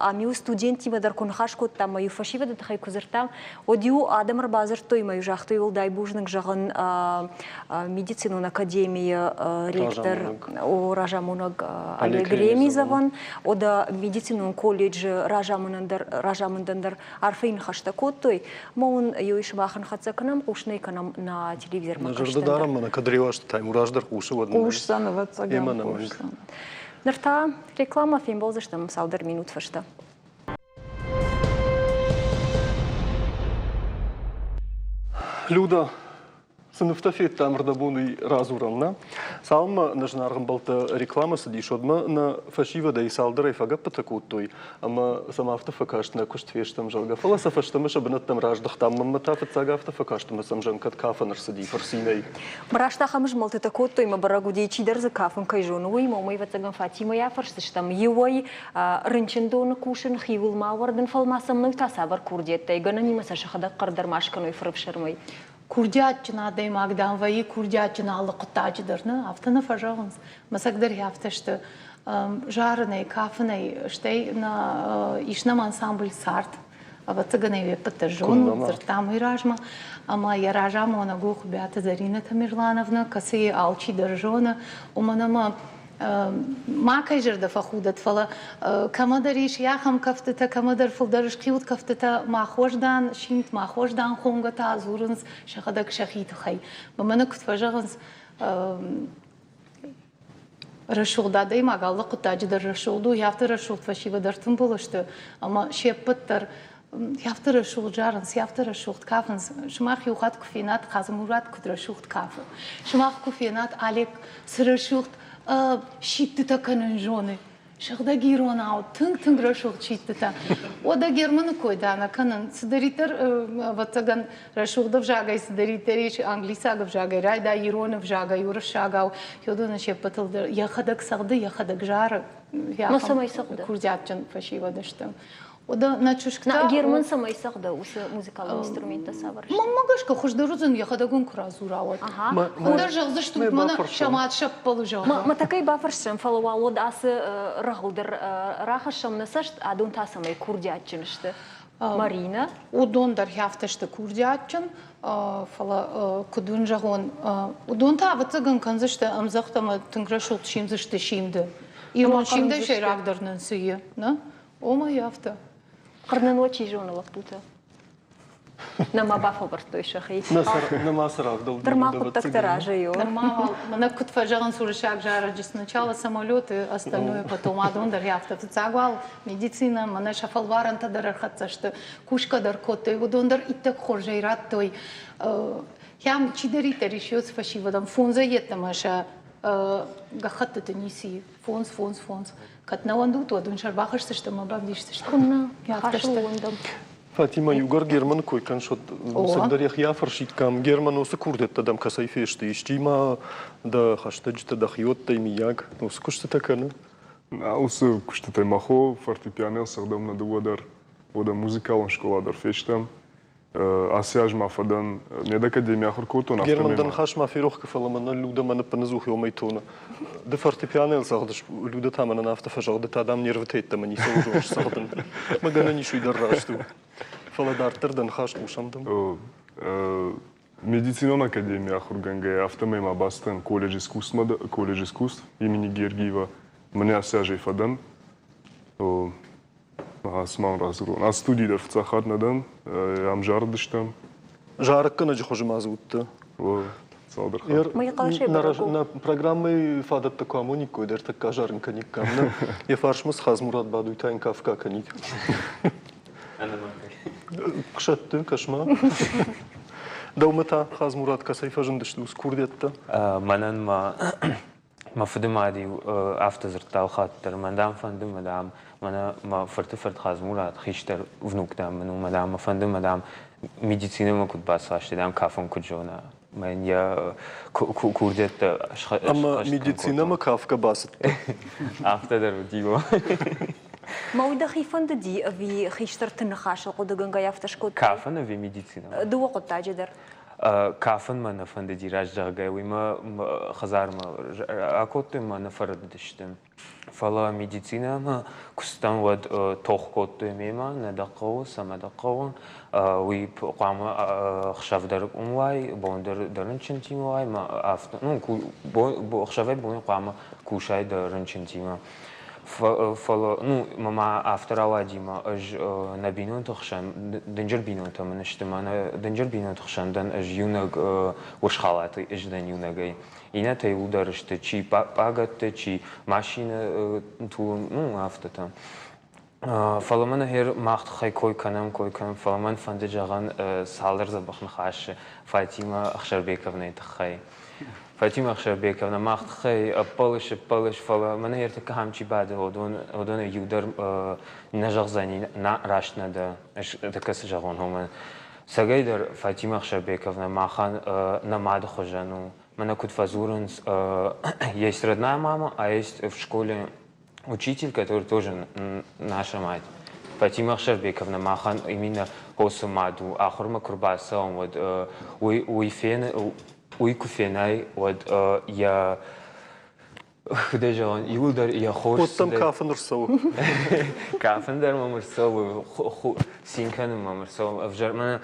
ам-иу студенттимӕ дӕр куы ныхас кодтам, мӕ-иу фӕсивӕды тыххӕй куы дзырдтам, уӕд-иу адӕм ӕрбадзырдтой мӕ-иу загътой уӕлдай бузныг зӕгъын медицинон академийы ректор, о разамонӕг Олег Ремизовӕн, ода медицинон колледжы разамындӕн дӕр арфӕйы ныхӕстӕ кодтой. Ма уын иу сымахӕн хӕццӕ кӕнӕм, хъусын кӕнӕм нӕ телевизормӕ Нӕ зӕрдӕ дарӕм, мӕнӕ кӕд Реуазты Таймураз дӕр хъусы, уӕд Хъусдзӕн, ӕвӕццӕгӕн, хъусдзӕн. Ныр та рекламӕ фембӕлдзыстӕм цалдӕр минут фӕстӕ. Люда, Цы нывтӕ федтам ӕрдӕбон, уый радзурӕм, нӕ? Цалынмӕ нӕ зынаргъ ӕмбӕлттӕ рекламӕ цыдис, уӕдмӕ нӕ фӕсивӕдӕй цалдӕрӕй фӕгӕппытӕ кодтой ӕмӕ сӕм афтӕ фӕкаст, нӕ куыст фестӕм, зӕгъгӕ. Фӕлӕ сӕ фӕстӕмӕ сӕ бынӕттӕм раздӕхтам. Мӕнмӕ та фыццаг афтӕ фӕкаст ӕмӕ сӕм зӕнкӕд кафӕн ӕрцыди фырцинӕй. Раст ахӕм змӕлтытӕ кодтой ӕмӕ бӕрӕг уыди, чидӕр дзы кафын кӕй зоны, уый ӕмӕ уымӕй, ӕвӕццӕгӕн, Фатимӕйы афӕрсдзыстӕм. Иуӕй, рынчындоны кусын, хиуыл ма ауӕрдын, фӕлӕ ма сӕм ныр та цавӕр курдиӕттӕй гӕнӕнимӕ сӕ сӕхӕдӕг хъӕр дӕр ма скӕной фырӕфсӕрмӕй. Курдиатджын адӕймаг, дам, вӕййы курдиатджын алы хъуыддаджы дӕр, нӕ? Афтӕ нӕ фӕзӕгъынц. Мӕцӕгдӕр афтӕ сты. Зарынӕй, кафынӕй, стӕй нӕ ис нӕм ансамбль «Цард». Ӕвӕццӕгӕн ӕй уе ппӕт дӕр зонут, дзырдтам уый размӕ. Ӕмӕ йӕ разамонӕг у Хуыбиаты Зӕринӕ Тамерлановнӕ, кӕцыйы алчи дӕр зоны, уымӕн ӕмӕ макӕй зӕрдӕ фӕхудӕд, фӕлӕ кӕмӕдӕр ис ахӕм кӕфтытӕ, кӕмӕдӕр фылдӕр схъиуд кӕфтытӕ ма хорз дӕн, симд ма хорз дӕн хонгӕ та дзурынц сӕхӕдӕг сӕхи тыххӕй. Мӕнӕ куыд фӕзӕгъынц, рӕсугъд адӕймаг алы хъуыддаджы дӕр рӕсугъд у, афтӕ рӕсугъд фӕсивӕд ӕртымбыл сты, ӕмӕ се ппӕт дӕр афтӕ рӕсугъд зарынц, афтӕ рӕсугъд кафынц. Сымах иу хатт куы фенат, Хадзымурат куыд рӕсугъд кафы. Сымах куы фенат, Алек цы рӕсугъд сидтытӕ кӕнын зоны. Сыгъдӕг иронау тынг-тынг рӕсугъд сидтытӕ. Уӕдӕ Германы кой дӕ нӕ кӕнын. Цыдӕриддӕр, ӕвӕццӕгӕн, рӕсугъд ӕвзагӕй цыдӕриддӕр ис, англисаг ӕвзагӕй райдай, ирон ӕвзагӕй, уырыссагау, уыдоны се ппӕтыл дӕр йӕхӕдӕг цӕгъды, йӕхӕдӕг зары. Цӕмӕй цӕгъды? Курдиатджын фӕсивӕд сты. Уӕдӕ нӕ чызг та... Герман цӕмӕй цӕгъды уыцы музыкалон инструменттӕ цавӕр сты? Мӕнмӕ гӕсгӕ хуыздӕр уыдзӕн йӕхӕдӕг уын куы радзура, уӕд. Ӕндӕр зӕгъдзыстут, мӕнӕ сӕ мад сӕппӕлы, зӕгъгӕ. Мӕ тӕккӕй бафӕрсӕм, фӕлӕ уал уӕд ацы рӕгъыл дӕр рахӕссӕм нӕ цӕст, адон та цӕмӕй курдиатджын сты. Марина? Уыдон дӕр афтӕ сты курдиатджын, фӕлӕ куыд уын зӕгъон, уыдон та ӕвӕццӕгӕн кӕндзысты ӕмдзӕгъд ӕмӕ тынг рӕсугъд симдзысты симды. Ирон симдӕй сӕйрагдӕр нын цы и, нӕ? Ома афтӕ. Хъырнын уӕ чи зоны лӕппутӕ? Нӕма бафӕлвӕрдтой сӕхи. Нӕма сӕ равдӕлд. Нырма хъуыддӕгтӕ разӕй у. Нырма уал, мӕнӕ куыд фӕзӕгъынц уырыссаг зарӕджы, сначала самолеты, остальное потом. Адон дӕр афтӕ. Фыццаг уал медицинӕ, мӕнӕ сӕ фӕлварӕнтӕ дӕр ӕрхӕццӕ сты, кусгӕ дӕр кодтой, уыдон дӕр иттӕг хорзӕй радтой. Хӕм чидӕриддӕр ис уыцы фӕсивӕдӕн фондзӕй йеддӕмӕ сӕ гӕххӕттыты ницы и. Фондз, фондз, фондз. Кӕд нӕ уӕндут, уӕд уын сӕ ӕрбахӕсдзысты ӕмӕ бавдисдзысты. Куыннӕ, хӕсыл уӕндӕм. Фатимӕ, иугӕр Германы кой кӕныс, уӕд цӕгдӕр йӕхи афӕрсиккам. Герман уыцы курдиӕттӕ дӕм кӕцӕй фесты? Исчи ма дӕ хӕстӕджытӕ, дӕ хиуӕттӕй, миййаг, уыцы куыстытӕ кӕны? Уыцы куыстытӕй мӕ хо фортепианойыл цӕгъдӕм нӕ дыууӕ дӕр. Уӕдӕ музыкалон скъола дӕр фестӕм. Ацы аз ма фӕдӕн медакадеми ахуыр кодтон, афтӕ Герман, дӕ ныхас ма ферох кӕ, фӕлӕ мӕнӕ Люда мӕ ныппыныдзух ёмӕй тоны. Ды фортепианойыл цӕгъдыс, Люда та мӕнӕн афтӕ фӕзӕгъ, та, дам, нервытӕ йеддӕмӕ ницӕуыл зоныс цӕгъдын. Мӕ гӕнӕн ис, уый дӕр раст у. Фӕлӕ дарддӕр дӕ ныхас хъусӕм дӕм. Медицинон академийы ахуыргӕнгӕйӕ, афтӕмӕй ма бацыдтӕн колледж искусствмӕ, колледж искусств имени Гергиева. Мӕнӕ ацы азӕй фӕдӕн. Цы ма радзурон? Ацы студийы дӕр фыццаг хатт нӕ дӕн. Ам зарыдыстӕм. Зарӕггӕнӕджы хуызы ма дзы уыдтӕ? Цалдӕр хатты. Мӕ хъӕлӕсӕй бӕрӕг у. Нӕ программӕйы фадӕттӕ куы амониккой, дӕр тӕккӕ зарын кӕниккам. Нӕ, йӕ фарсмӕ цы Хадзмурат бадуй, та йын кафгӕ кӕнид. Сӕтты, кӕс-ма. Дӕумӕ та, Хадзмурат, кӕцӕй фӕзындысты уыцы курдиӕттӕ? Мӕнӕн ма Мӕ фыды мад-иу афтӕ дзырдта алхатт дӕр, мӕн, дам, фӕнды, мӕ, дам, мӕнӕ мӕ фырты фырт Хадзмурат, хистӕр внук, дам, мын у, мӕ, дам, мӕ фӕнды, мӕ, дам, медицинӕмӕ куыд бацахсти, дам, кафын куыд зона. Мӕн йӕ курдиӕттӕ Ӕмӕ медицинӕмӕ кафгӕ бацыдтӕ? Афтӕ дӕр уыди. Мӕ уый дӕхи фӕндыди ӕви хистӕрты ныхасыл хъуыдыгӕнгӕйӕ афтӕ скодтай? Кафын ӕви медицинӕмӕ? Дыууӕ хъуыддаджы дӕр. Кафын мӕ нӕ фӕндыди раздӕгъгӕ, уый мӕ хӕдзармӕ акодтой мӕ нӕ фӕрӕдыдысты. Фӕлӕ медицинӕмӕ куы цыдтӕн, уӕд тох кодтой мемӕ, нӕ дӕ хъӕуы, цӕмӕ дӕ хъӕуы. Уый хъуамӕ ӕхсӕв дӕр уым уай, бон дӕр дӕ рынчынтимӕ уай, мӕ афтӕ, ну, ӕхсӕвӕй бонӕй хъуамӕ кусай дӕ рынчынтимӕ. Фӕлӕ, ну, мӕ афтӕ рауади мӕ ӕз нӕ бинонты хсӕн, дынджыр бинонтӕ мын сты, мӕ нӕ дынджыр бинонты хсӕн дӕн ӕз иунӕг урс халаты ӕз дӕн иунӕгӕй. Иннӕтӕ иуылдӕр сты чи пъагӕтты, чи машинӕ тулын, ну, афтӕтӕ. Фӕлӕ мӕн гъер мах тыххӕй кой кӕнӕм, кой кӕнӕм, фӕлӕ мӕн фӕнды зӕгъӕн цалдӕр дзӕбӕх ныхасы Фатимӕ Ӕхсарбековнайы тыххӕй. Фатимӕ Ӕхсарбековна, мах тыххӕй ӕппӕлыс, ӕппӕлыс, фӕлӕ мӕнӕ ӕртыккӕ ам чи бады, уыдон, уыдонӕй иу дӕр нӕ зӕгъдзӕни, раст нӕ дӕ, ӕз тӕккӕ цы зӕгъон, уымӕн. Цӕгӕйдӕр Фатимӕ Ӕхсарбековна махӕн нӕ мады хуызӕн у. Мӕнӕ куыд фӕдзурынц, есть родная мама, а есть в школе учитель, который тоже наша мать. Фатима Ӕхсарбековна махӕн именно хосы мад у. Ахуырмӕ куы рбацӕуӕм, уӕд уый, уый, фен, уый куы фенай, уӕд йӕ куыдӕй зӕгъон, иуылдӕр йӕ хорз Уӕддӕм кафын ӕрцӕуы. Кафын дӕр мӕм ӕрцӕуы, цин кӕнын мӕм ӕрцӕуы. Ӕвзӕр мӕ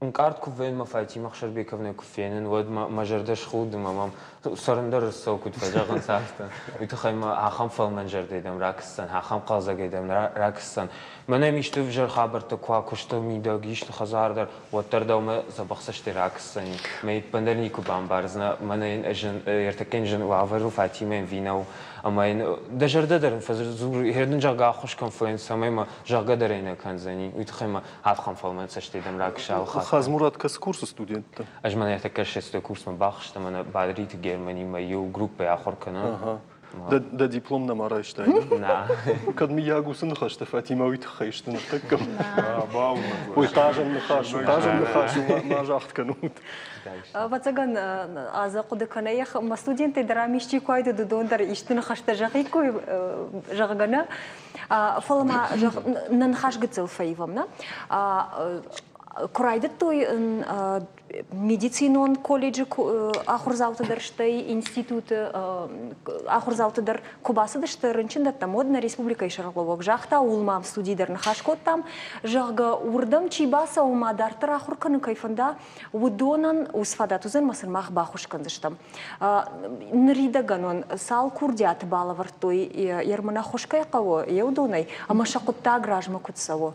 Ӕнкъард куы вӕййын мӕ Фатимӕ Ӕхсарбековнӕ куы фенын, уӕд мӕ зӕрдӕ схуды мӕ мӕм цӕрын дӕр ӕрцӕуы, куыд фӕзӕгъынц, афтӕ. Уый тыххӕй мӕ ахӕм фӕлмӕн зӕрдӕ дӕм ракӕсдзӕн, ахӕм хъӕлдзӕгӕй дӕм ракӕсдзӕн. Мӕнӕ йӕм исты ӕвзӕр хабӕрттӕ куы уа куысты мидӕг, исты хӕдзар дӕр, уӕддӕр дӕумӕ дзӕбӕх цӕстӕй ракӕсдзӕни. Мӕ ӕппындӕр никуы бамбардзынӕ, мӕнӕ йын зын, ӕртӕккӕ йын зын уавӕр у, Фатимӕ йын винау. Ӕмӕ йын дӕ зӕрдӕ дӕр ын фӕдзур, йе дын зӕгъгӕ ӕххуыс кӕн, фӕлӕ йын цӕмӕй мӕ зӕгъгӕ дӕр ӕй нӕ кӕндзӕни, уый тыххӕй мӕ Ахӕм фӕлмӕн цӕстӕй дӕм ракӕса хатт. Хадзмурат кӕцы курсы студенттӕ? Ӕз мӕнӕ тӕккӕ шестой курсмӕ бахызтӕн, мӕнӕ Бадриты Германимӕ иу группӕйы ахуыр кӕнын. Дӕ диплом нӕма райстай? Нӕ. Кӕд мыййаг уыцы ныхӕстӕ Фатимӕ уый тыххӕй сты ныртӕккӕ? Уый хъазӕн ныхас у, хъазӕн ныхас у, ма загъд кӕнут. Ӕвӕццӕгӕн, Азӕ хъуыды кӕны, мӕ студенттӕй дӕр ам исчи куы айдыд, уыдон дӕр исты ныхӕстӕ зӕгъиккой, зӕгъгӕ, нӕ. Фӕлӕ ма нӕ ныхас гыццыл фӕивӕм, нӕ? Куы райдыдтой медицинон колледжы ахуырдзаутӕ дӕр, стӕй институты ахуырдзаутӕ дӕр куы бацыдысты рынчындӕттӕм, уӕд нӕ республикӕйы сӕргълӕууӕг загъта, ууыл ма студийы дӕр ныхас кодтам, зӕгъгӕ, уырдӕм чи бацӕуы ма дарддӕр ахуыр кӕнын кӕй фӕнда, уыдонӕн уыцы фадат уыдзӕн ӕмӕ сын мах баххуыс кӕндзыстӕм. Ныридӕгӕн уын цал курдиаты балӕвӕрдтой Ермын ӕххуыс кӕй хъӕуы, йе уыдонӕй, ӕмӕ сӕ хъуыддаг размӕ куыд цӕуы?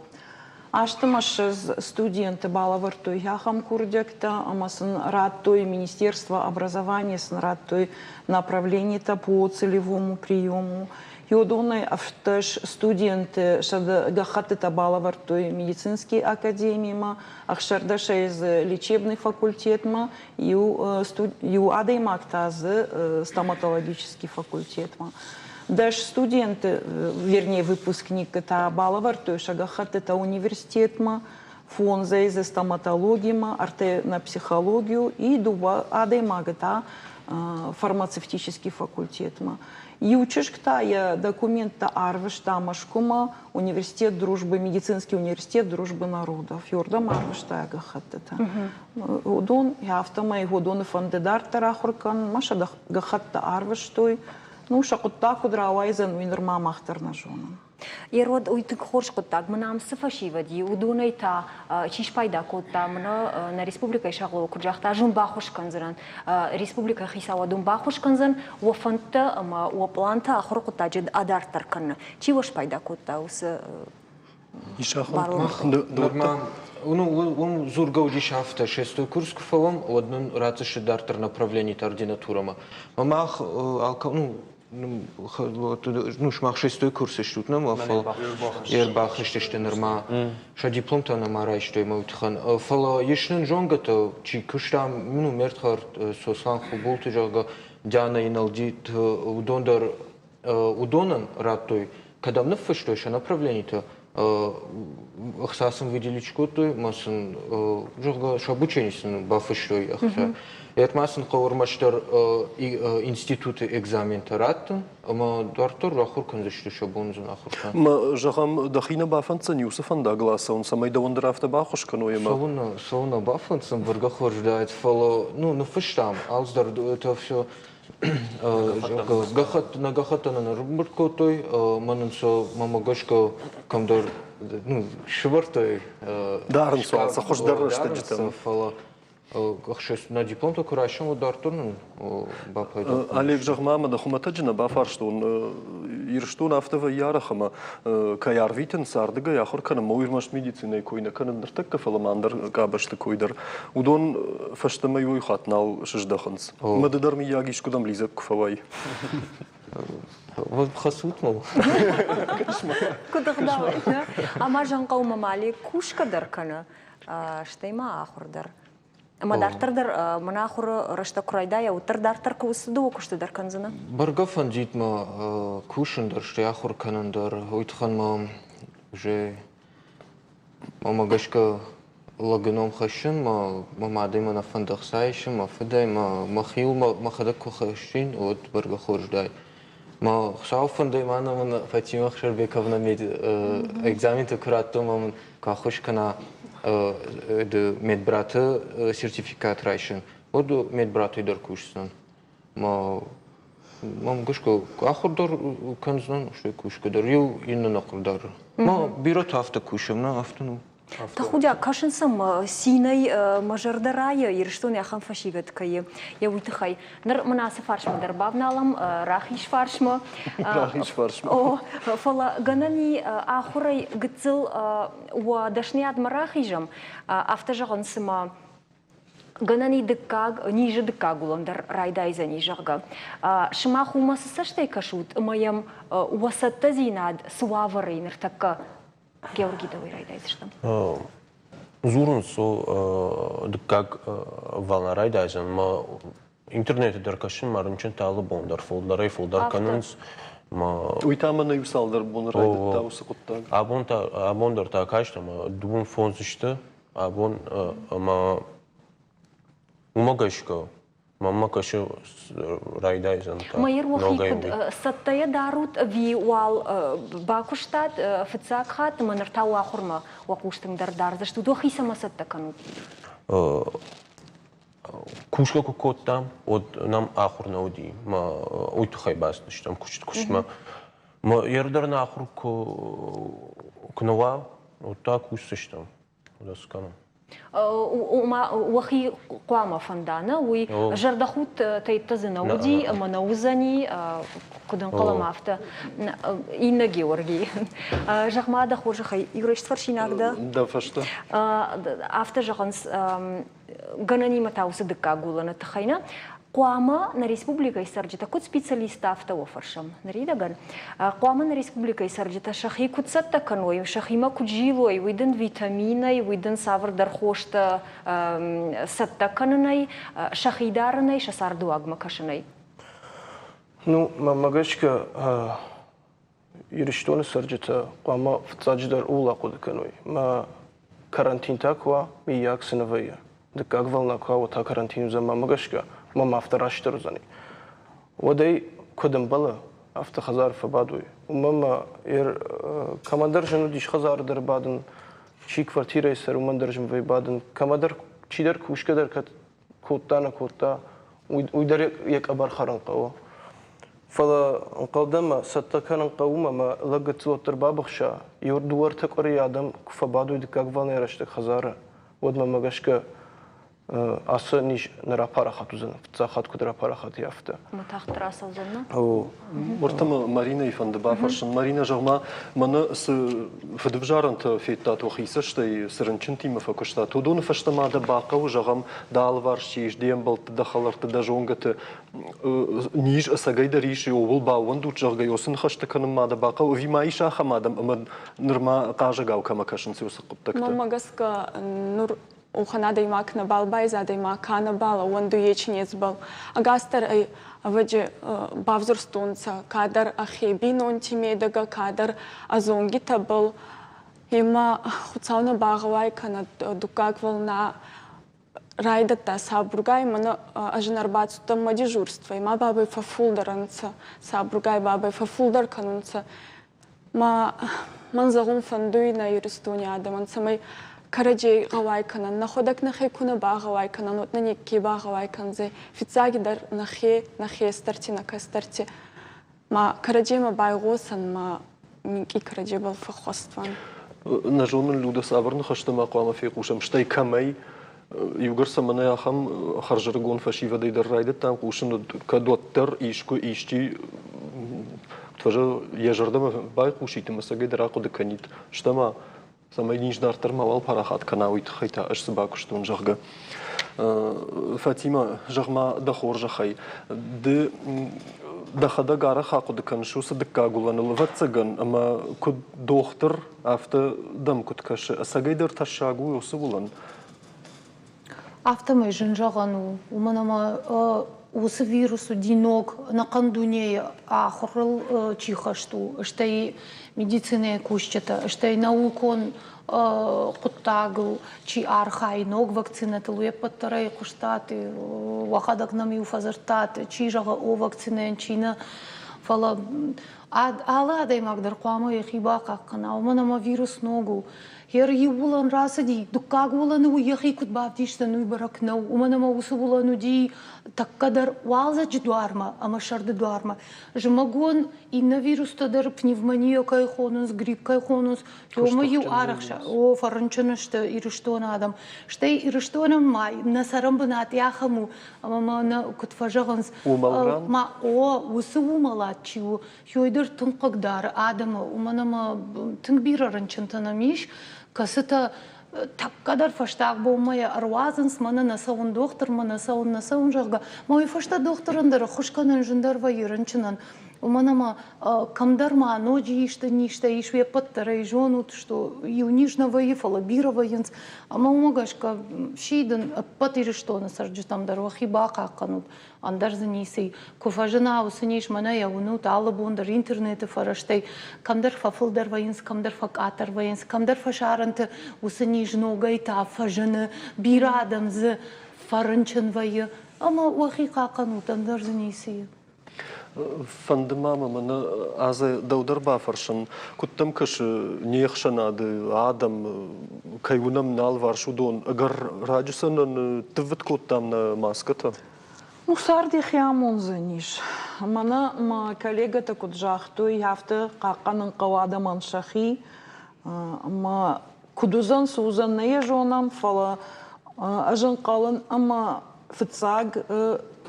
28 студенты балӕвӕрдтой ахӕм курдиӕгтӕ ӕмӕ сын радтой Министерство образования сын радтой направлениетӕ по целевому приему. Уыдонӕй 18 студенты сӕ гӕххӕттытӕ балӕвӕрдтой медицинский академимӕ, 16-ӕй дзы лечебный факультетмӕ, иу, иу адӕймаг та дзы стоматологический факультетмӕ. 10 студенты, вернее, выпускникы та балӕвӕрдтой сӕ гӕххӕттытӕ университетмӕ, фондзӕй дзы стоматологимӕ, ӕртӕ на психологию и дыууӕ адӕймагы та фармацевтический факультетмӕ. Иу чызг та йӕ документтӕ арвыста Мӕскуымӕ, университет дружбы, медицинский университет дружбы народов. Йордӕм арвыста йӕ гӕххӕттытӕ. Уыдон, афтӕмӕй уыдоны фӕнды дарддӕр ахуыр кӕнын, ма сӕ гӕххӕттӕ арвыстой. Ну, сӕ хъуыддаг куыд рауайдзӕн, уый нырма мах дӕр нӕ зонӕм. Ерод, уый тынг хорз хъуыддаг. Мӕнӕ ам цы фӕсивӕд и, уыдонӕй та чи спайда кодта, мӕнӕ нӕ республикӕйы сӕргълӕууӕг куыд загъта, ӕз уын баххуыс кӕндзынӕн. Республикӕйы хицауад уын баххуыс кӕндзӕн уӕ фӕндтӕ ӕмӕ уӕ пълантӕ ахуыры хъуыддаджы адарддӕр кӕныны. Чи уӕ спайда кодта уыцы Нырма уым дзургӕ уыдис афтӕ, шестой курс куы фӕуӕм, уӕд нын ратдзысты дарддӕр направлениты ординатурӕмӕ. Мах ну, ну, сымах шестой курсы стут нӕма, фӕлӕ ӕрбахызтысты нырма сӕ дипломтӕ нӕма райстой мӕ тыххӕн. Фӕлӕ ис нын зонгӕтӕ, чи куыста, ну, ме рдхӕрд Сослан Хубулты, зӕгъгӕ, Диана Иналдит, уыдон дӕр уыдонӕн радтой, кӕдӕм ныффыстой сӕ направлениты. Ӕхца сын выделить кодтой ӕмӕ сын, зӕгъгӕ, сӕ обучение сын бафыстой ӕхца. Ӕрмӕст сын хъӕуы ӕрмӕстдӕр институты экзаментӕ раттын ӕмӕ дарддӕр ахуыр кӕндзысты сӕ бон уыдзӕн ахуыр кӕнын. Мӕ, зӕгъӕм, дӕхи нӕ бафӕнддзӕни уыцы фӕндагыл ацӕуын, цӕмӕй дӕуӕн дӕр афтӕ баххуыс кӕной ӕмӕ… Цӕуылнӕ, цӕуылнӕ бафӕнддзӕн, бӕргӕ хорз уыдаид, фӕлӕ ну, ныффыстам, алцыдӕр это все гӕххӕтт, нӕ гӕххӕттӕ нын ӕрымбырд кодтой, мӕ нын сӕ мӕмӕ гӕсгӕ кӕмдӕр ну, сывӕрдтой. Дарынц уал сӕ хуыздӕр рӕстӕджытӕм. Фӕлӕ нӕ дипломтӕ куы райсӕм, уӕд дарддӕр нын бапайда. Олег, зӕгъ-ма, ӕмӕ дӕ хуымӕтӕджы нӕ бафарстон, Ирыстон афтӕ вӕййы арӕх ӕмӕ кӕй арвитынц, ардыгӕй ахуыр кӕнынмӕ, уый ӕрмӕст медицинӕйы кой нӕ кӕнын ныртӕккӕ, фӕлӕ ма ӕндӕр къабӕзты кой дӕр. Уыдон фӕстӕмӕ иуӕй хатт нал сыздӕхынц. Мӕ ды дӕр, мыййаг, искуыдӕм лидзӕг куы фӕуай. Хӕцут мыл. Куыд ӕгъдауӕй, нӕ? Ӕмӕ зӕнхъӕумӕ Мале кусгӕ дӕр кӕны, стӕй ма ахуыр дӕр. Ӕмӕ дарддӕр дӕр мӕн ахуыры рӕстӕг куы райдайа, уӕддӕр дарддӕр куы уыцы дыууӕ куысты дӕр кӕндзынӕ? Бӕргӕ фӕндид мӕ кусын дӕр, стӕй ахуыр кӕнын дӕр. Уый тыххӕн мӕ уже мӕ гӕсгӕ лӕгы ном хӕссын, мӕ мӕ мадӕй мӕ нӕ фӕнды ӕхца исын, мӕ фыдӕй, мӕ мӕхиуыл мӕхӕдӕг куы хӕссин, уӕд бӕргӕ хорз уыдаид. Мӕ Хуыцауы фӕндӕй ма нӕ мын Фатима Ӕхсарбековна мед экзаментӕ куы радтон, ӕмӕ мын куы ӕххуыс кӕна медбраты сертификат райсын, уӕд медбратӕй дӕр кусдзӕн. Мӕ мӕм гӕсгӕ ахуыр дӕр кӕндзӕн, стӕй кусгӕ дӕр. Иу иннӕ нӕ хъыгдары. Мӕ бирӕтӕ афтӕ кусӕм, нӕ афтӕ ну. Тӕхудиаг, кӕсын сӕм цинӕй мӕ зӕрдӕ райы, Ирыстоны ахӕм фӕсивӕд кӕй йӕ уый тыххӕй. Ныр мын ацы фарсмӕ дӕр бавналӕм, рахиз фарсмӕ. Рахиз фарсмӕ. О, фӕлӕ гӕнӕн и ахуырӕй гыццыл уӕ дӕсныйадмӕ рахизӕм, афтӕ зӕгъын, цыма гӕнӕн и дыккаг, низы дыккаг уылӕн дӕр райдайдзӕни, зӕгъгӕ. Сымах уымӕ цы цӕстӕй кӕсут ӕмӕ йӕм уӕ цӕттӕдзинад цы уавӕры и ныртӕккӕ? Георгий, дӕуӕй райдайдзыстӕм. Дзурынц, дыккаг волна райдайдзӕн. Мӕ интернеты дӕр кӕсын, мӕ рынчынтӕ алы бон дӕр фылдӕрӕй-фылдӕр кӕнынц. Уый та мӕнӕ иу цалдӕр боны райдыдта уыцы хъуыддаг. Абон та, абон дӕр та кастӕн ӕмӕ 25 сты абон ӕмӕ уымӕ гӕсгӕ Мӕнмӕ кӕсы райдайдзӕн та Майыр уӕхи куыд цӕттӕйӕ дарут ӕви уал бакуыстат фыццаг хатт ӕмӕ ныр та уӕ ахуырмӕ уӕ хъус тынгдӕр дардзыстут, уӕхи цӕмӕ цӕттӕ кӕнут? Кусгӕ куы кодтам, уӕд нӕм ахуыр нӕ уыди. Мӕ уый тыххӕй бацыдыстӕм куыстмӕ. Мӕ ердӕр нӕ ахуыр куы нӕ уа, уӕд та кусдзыстӕм. Скӕнын. Ома уӕхи хъуамӕ фӕнда, нӕ уый зӕрдӕхудт тӕйттӕ дзы нӕ уыди ӕмӕ нӕ уыдзӕни, куыд ӕнхъӕлӕм, афтӕ. Иннӕ Георгий. Зӕгъ-ма, дӕ хорзӕхӕй, юрист фӕрсинаг дӕ? Дӕ фӕстӕ. Афтӕ зӕгъынц, гӕнӕнимӕ та уыцы дыккаг уылӕны тыххӕй нӕ хъуамӕ нӕ республикӕйы цӕрджытӕ куыд специалисттӕ, афтӕ уӕ фӕрсӕм ныридӕгӕн. Хъуамӕ нӕ республикӕйы цӕрджытӕ сӕхи куыд цӕттӕ кӕной, сӕхимӕ куыд зилой, уый дын витаминӕй, уый дын цавӕрдӕр хостӕ цӕттӕ кӕнынӕй, сӕхи дарынӕй, сӕ цардыуагмӕ кӕсынӕй. Ну, мӕнмӕ гӕсгӕ, Ирыстоны цӕрджытӕ хъуамӕ фыццаджыдӕр ууыл ахъуыды кӕной, мӕ карантин та куы уа, мыййаг цы нӕ вӕййы. Дыккаг волна куы уа, уӕд та карантин уыдзӕн мӕнмӕ гӕсгӕ, мӕм афтӕ растдӕр уыдзӕни. Уӕд ӕй куыд ӕмбӕлы, афтӕ хӕдзары фӕбадой. Уымӕн ӕмӕ кӕмӕндӕр зын уыдис хӕдзары дӕр бадын, чи квартирӕйы цӕры, уымӕн дӕр зын вӕййы бадын, кӕмӕдӕр чидӕр кусгӕ дӕр кӕд кодта, нӕ кодта, уый дӕр йӕ къӕбӕр хӕрын хъӕуы. Фӕлӕ ӕнхъӕлдӕн мӕ цӕттӕ кӕнын хъӕуы ӕмӕ лӕг гыццыл уӕддӕр бабыхса, иу дыууӕ-ӕртӕ къуырийы адӕм куы фӕбадой дыккаг волнӕйы рӕстӕг хӕдзары, уӕд мӕмӕ гӕсгӕ ацы низ нӕ рапарахат уыдзӕн, фыццаг хатт куыд рапарахат и, афтӕ. Ӕмӕ тагъддӕр ацӕудзӕн, нӕ? Уӕртӕ мӕ Маринӕйы фӕнды бафӕрсын. Маринӕ, зӕгъ-ма, мӕнӕ цы фыдывзарӕнтӕ федтат уӕхи цӕстӕй, цы рынчынтимӕ фӕкуыстат, уыдоны фӕстӕ ма дӕ бахъӕуы, зӕгъӕм, дӕ алыварс чи ис, де мбӕлтты, дӕ хӕлӕртты, дӕ зонгӕты низ ӕцӕгӕйдӕр ис, ууыл баууӕндут, зӕгъгӕ, уыцы ныхӕстӕ кӕнын ма дӕ бахъӕуы, ӕви ма ис ахӕм адӕм, ӕмӕ нырма хъазӕгау кӕмӕ кӕсынц уыцы хъуыддӕгтӕ? Мӕнмӕ гӕсгӕ, нур Уӕхӕн адӕймаг нӕбал байзадӕй ма ка нӕбал ӕууӕндуй ечи незбӕл. Ӕгасдӕр ӕй, ӕвӕдзи, бавзурстонцӕ кадӕр ӕхе бийнонти медӕгӕ, кадӕр ӕ зонгитӕбӕл. Ема Хуцау нӕ багъӕуай кӕнӕд дуккаг волна райдӕдта сабургай, мӕнӕ ӕз ин ӕрбацудтӕн мӕ дежурствӕй, ма бабӕй фӕффулдӕр ӕнцӕ, сабургай бабӕй фӕффулдӕр кӕнунцӕ. Ма мӕн зӕгъун фӕндуй нӕ Иристони адӕмӕн, цӕмӕй кӕрӕдзей гъӕуай кӕнӕн, нӕхуӕдӕг нӕхе ку нӕ багъӕуай кӕнӕн, уӕд нӕ неке багъӕуай кӕндзӕй. Фиццагидӕр нӕхе, нӕ хестӕрти, нӕ кӕстӕрти. Ма кӕрӕдземӕ байгъосӕн, ма минкъий кӕрӕдзебӕл фӕххуӕст уӕн. Нӕ зонын, Людӕ, цавӕр ныхӕстӕ ма хъуамӕ фехъусӕм, стӕй кӕмӕй? Иугӕр сӕ мӕнӕ ахӕм хӕрзӕрыгон фӕсивӕдӕй дӕр райдыдтам хъусын, кӕд уӕддӕр искуы исчи йӕ зӕрдӕмӕ байхъусид ӕмӕ цӕгӕй дӕр ахъуыды кӕнид, стӕ-ма, цӕмӕй низ дарддӕр мауал парахат кӕна, уый тыххӕй та ӕз цы бакуыстон, зӕгъгӕ. Фатимӕ, зӕгъ-ма дӕ хорзӕхӕй, ды дӕхӕдӕг арӕх ахъуыды кӕныс уыцы дыккаг уылӕныл, ӕвӕццӕгӕн, ӕмӕ куыд дохтыр, афтӕ дӕм куыд кӕсы, ӕцӕгӕйдӕр тӕссаг у уыцы уылӕн? Афтӕмӕй зын зӕгъӕн у, уымӕн ӕмӕ уыцы вирус уыди ног, ӕнӕхъӕн дунейы ахуырыл чи хӕст у, стӕй медицинӕйы кусджытӕ, стӕй наукон хъуыддагыл чи архайы, ног вакцинӕтыл, уе ппӕт дӕр ӕй хъуыстат, уӕхӕдӕг нӕм-иу фӕдзырдтат, чи зӕгъы, о вакцинӕйӕн, чи нӕ. Фӕлӕ алы адӕймаг дӕр хъуамӕ йӕхи бахъахъхъӕна, уымӕн ӕмӕ вирус ног у. Йер иу уылӕн рацыди, дыккаг уылӕны уый йӕхи куыд бавдисдзӕн, уый бӕрӕг нӕу, уымӕн ӕмӕ уыцы уылӕн уыди тӕккӕ дӕр уалдзӕджы дуармӕ ӕмӕ сӕрды дуармӕ. Зымӕгон иннӕ вирустӕ дӕр пневмония кӕй хонынц, грипп кӕй хонынц, уымӕ-иу арӕх о, фӕрынчын сты Ирыстоны адӕм. Стӕй Ирыстонӕн ма нӕ цӕрӕнбынат ахӕм у, ӕмӕ ма нӕ куыд фӕзӕгъынц, ма о, уыцы уымӕлад чи у, Хёй дӕр тынг хъыгдары адӕмы, уымӕн ӕмӕ тынг бирӕ рынчынтӕ нӕм ис, кӕцытӕ тӕккӕ дӕр фӕстаг бонмӕ йӕ ӕруадзынц, мӕнӕ нӕ цӕуын дохтырмӕ, нӕ цӕуын, нӕ цӕуын, зӕгъгӕ. Мӕ уый фӕстӕ дохтырӕн дӕр ӕххуыс кӕнын зындӕр вӕййы рынчынӕн, уымӕн ӕмӕ кӕмдӕр ма ноджы исты низтӕ ис, уе ппӕт дӕр ӕй зонут, что иу низ нӕ вӕййы, фӕлӕ бирӕ вӕййынц. Ӕмӕ уымӕ гӕсгӕ сидын ӕппӕт Ирыстоны цӕрджытӕм дӕр уӕхи бахъахъхъӕнут, ӕндӕр дзы ницы и. Куы фӕзына уыцы низ, мӕнӕ йӕ уынут алы бон дӕр интернеты фӕрӕзтӕй, кӕмдӕр фӕфылдӕр вӕййынц, кӕмдӕр фӕкъаддӕр вӕййынц, кӕмдӕр фӕсарӕнты уыцы низ ногӕй та фӕзыны, бирӕ адӕм дзы фӕрынчын вӕййы ӕмӕ уӕхи хъахъхъӕнут, ӕндӕр дзы ницы и. Фӕнды ма мӕ мӕнӕ Азӕ дӕу дӕр бафӕрсын, куыд дӕм кӕсы не хсӕнады адӕм, кӕй уынӕм нӕ алыварс, уыдон ӕгӕр раджы сӕ ныддыввытт кодтам нӕ маскӕтӕ? Ну, цард йӕхи амондзӕнис. Мӕнӕ мӕ коллегӕтӕ куыд загътой, афтӕ хъахъхъӕнын хъӕуы адӕмӕн сӕхи. Ӕмӕ куыд уыдзӕн, цы уыдзӕн, нӕ йӕ зонӕм, фӕлӕ ӕз ӕнхъӕлын ӕмӕ фыццаг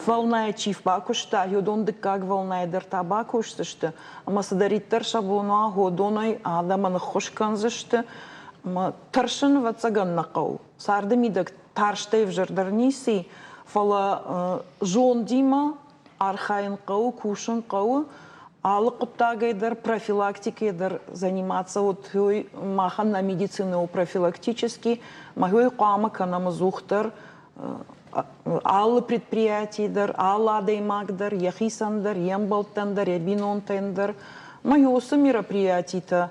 волнайы чи бакуыста, уыдон дыккаг волнайы дӕр та бакусдзысты ӕмӕ цыдӕриддӕр сӕ бон уа, уыдонӕй адӕмӕн ӕххуыс кӕндзысты. Ӕмӕ тӕрсын, ӕвӕццӕгӕн, нӕ хъӕуы. Царды мидӕг тарстӕй ӕвзӕрдӕр ницы и, фӕлӕ зондимӕ архайын хъӕуы, кусын хъӕуы. Алы хъуыддагӕй дӕр, профилактикӕйӕ дӕр заниматься вот уый махӕн нӕ медицина у профилактический, мӕ уый хъуамӕ кӕнӕм ӕдзухдӕр алы предприятий дӕр, алы адӕймаг дӕр, йӕхицӕн дӕр, йе мбӕлттӕн дӕр, йӕ бинонтӕн дӕр. Мӕ уыцы мероприятитӕ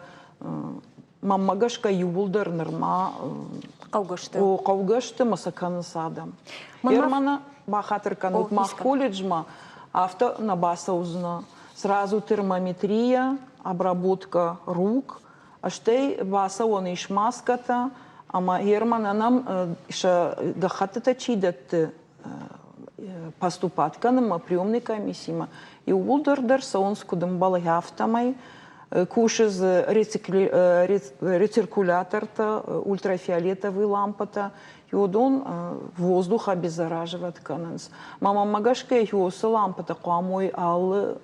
Мӕнмӕ гӕсгӕ иууылдӕр нырма хъӕугӕ сты. О, хъӕугӕ сты ӕмӕ сӕ кӕнынц адӕм. Германы бахатыр кӕнут, мах колледжмӕ афтӕ нӕ бацӕудзынӕ. Сразу термометрия, обработка рук, стӕй бацӕуӕн ис маскӕтӕ ӕмӕ Германӕн ӕм сӕ гӕххӕттытӕ чи дӕтты, поступать кӕнынмӕ приемный комиссимӕ, иууылдӕр дӕр цӕуынц куыд ӕмбӕлы, афтӕмӕй. Кусы дзы рециркулятортӕ, ультрафиолетовые лампӕтӕ, уыдон воздух обеззараживать кӕнынц. Мӕнмӕ гӕсгӕ уыцы лампӕтӕ хъуамӕ уой алы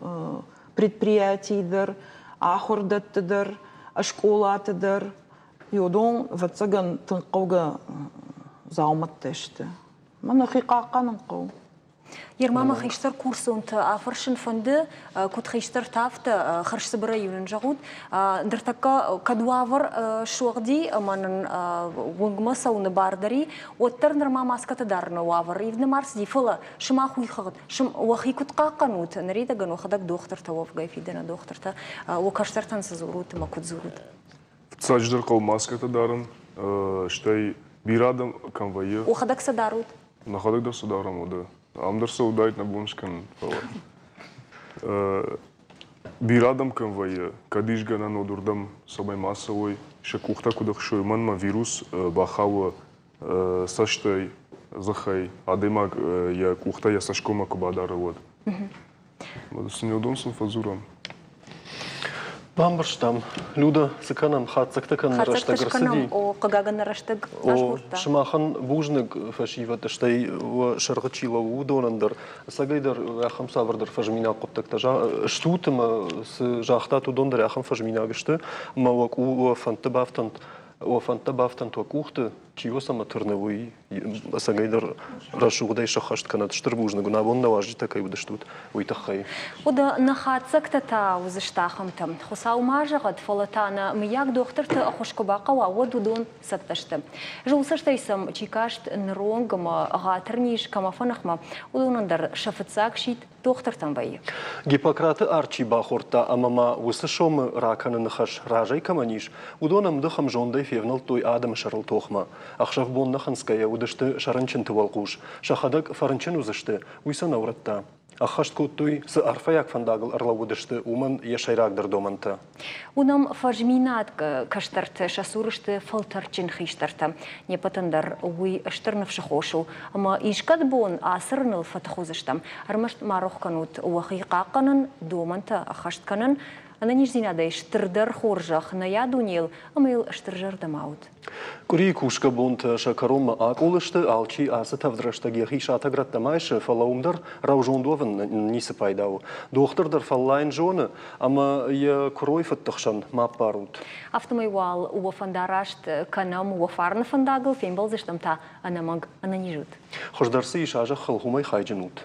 предприятийы дӕр, ахуырдӕтты дӕр, скъолаты дӕр. Уыдон, ӕвӕццӕгӕн, тынг хъӕугӕ дзаумӕттӕ сты. Мӕ нӕхи хъахъхъӕнын хъӕуы. Ерма мӕ хистӕр курсонты афӕрсын фӕнды, куыд хистӕртӕ, афтӕ хӕрзцыбырӕй-иу нын зӕгъут, ныртӕккӕ кӕд уавӕр суӕгъди ӕмӕ нын уынгмӕ цӕуыны бар дӕр и, уӕддӕр нырма маскӕтӕ дарыны уавӕр ивд нӕма рцыди, фӕлӕ сымах уый хыгъд, уӕхи куыд хъахъхъӕнут, ныридӕгӕн уӕхӕдӕг дохтыртӕ уӕвгӕй фидӕны дохтыртӕ, уӕ кӕстӕртӕн цы дзурут ӕмӕ куыд дзурут? Фыццаджыдӕр хъӕуы маскӕтӕ дарын, стӕй бирӕ адӕм кӕм вӕййы. Уӕхӕдӕг сӕ дарут? Нӕхӕдӕг дӕр сӕ дарӕм, уӕдӕ. Ам дӕр сӕ уыдаид нӕ бон скӕнын, фӕлӕ бирӕ адӕм кӕм вӕййы, кӕд ис гӕнӕн, уӕд уырдӕм цӕмӕй ма цӕуой, сӕ къухтӕ куыд ӕхсой, уымӕн вирус бахауы цӕстӕй, дзыхӕй, адӕймаг йӕ къухтӕ йӕ цӕсгоммӕ куы бадары, уӕд. Сын уыдон сын фӕдзурӕм. Бамбӕрстам. Люда, цы кӕнӕм, хатдзӕгтӕ кӕныны рӕстӕг ӕрцыди? О, хъыгагӕн, нӕ рӕстӕг азгъордта. Сымахӕн бузныг фӕсивӕд, стӕй уӕ сӕргъы чи лӕууы, уыдонӕн дӕр. Ӕцӕгӕйдӕр ахӕм цавӕрдӕр фӕзминаг хъуыддӕгтӕ стут ӕмӕ цы загътат, уыдон дӕр ахӕм фӕзминаг сты, ӕмӕ уӕ фӕндты бафтӕнт уӕ фӕндтӕ бафтӕнт уӕ къухты, чи уӕ цӕмӕ тырны, уый ӕцӕгӕйдӕр рӕсугъдӕй сӕххӕст кӕнӕд. Стыр бузныг уын, абон нӕ уазджытӕ кӕй уыдыстут, уый тыххӕй. Уӕдӕ нӕ хатдзӕгтӕ та уыдзысты ахӕмтӕ. Хуыцау ма зӕгъӕд, фӕлӕ та нӕ мыййаг дохтырты ӕххуыс куы бахъӕуа, уӕд уыдон цӕттӕ сты. Зулцӕстӕй сӕм чи каст ныронг ӕмӕ ӕгъатыр низ кӕмӕ фӕныхмӕ, уыдонӕн дӕр сӕ фыццаг сидт дохтыртӕм вӕййы. Гиппократы ард чи бахордта ӕмӕ ма уыцы сомы ракӕныны хӕс разӕй кӕмӕн ис, уыдон ӕмдых ӕмзондӕй февнӕлдтой адӕмы сӕрыл тохмӕ. Ӕхсӕв-бон нӕ хынцгӕйӕ уыдысты сӕ рынчынты уӕлхъус, сӕхӕдӕг фӕрынчын уыдзысты, уый сӕ нӕ урӕдта. Ӕххӕст кодтой, цы арфӕйаг фӕндагыл ӕрлӕууыдысты, уымӕн йӕ сӕйрагдӕр домӕнтӕ. Уынӕм фӕзминаг кӕстӕртӕ, сӕ цуры сты фӕлтӕрдджын хистӕртӕ. Не ппӕтӕн дӕр уый стыр ныфсы хос у. Ӕмӕ искӕд бон ацы рыныл фӕтых уыдзыстӕм. Ӕрмӕст ма рох кӕнут уӕхи хъахъхъӕнын, домӕнтӕ ӕххӕст кӕнын, ӕнӕниздзинадӕй стырдӕр хорзӕх нӕй а дунейыл ӕмӕ йыл стыр зӕрдӕ ма ут. Къуырийы кусгӕ бонтӕ сӕ кӕронмӕ акъул сты, алчи ацы тӕвд рӕстӕг йӕхи сатӕгрӕттӕм айсы, фӕлӕ уым дӕр рӕузонд уӕвын ницы пайда у. Дохтыр дӕр фӕллайын зоны ӕмӕ йӕ куырой фыдты хсӕн ма ппарут. Афтӕмӕй уал уӕ фӕндараст кӕнӕм уӕ фарны фӕндагыл, фембӕлдзыстӕм та ӕнӕмӕнг ӕнӕниз ут. Хуыздӕр цы ис а зӕххыл, уымӕй хайджын ут.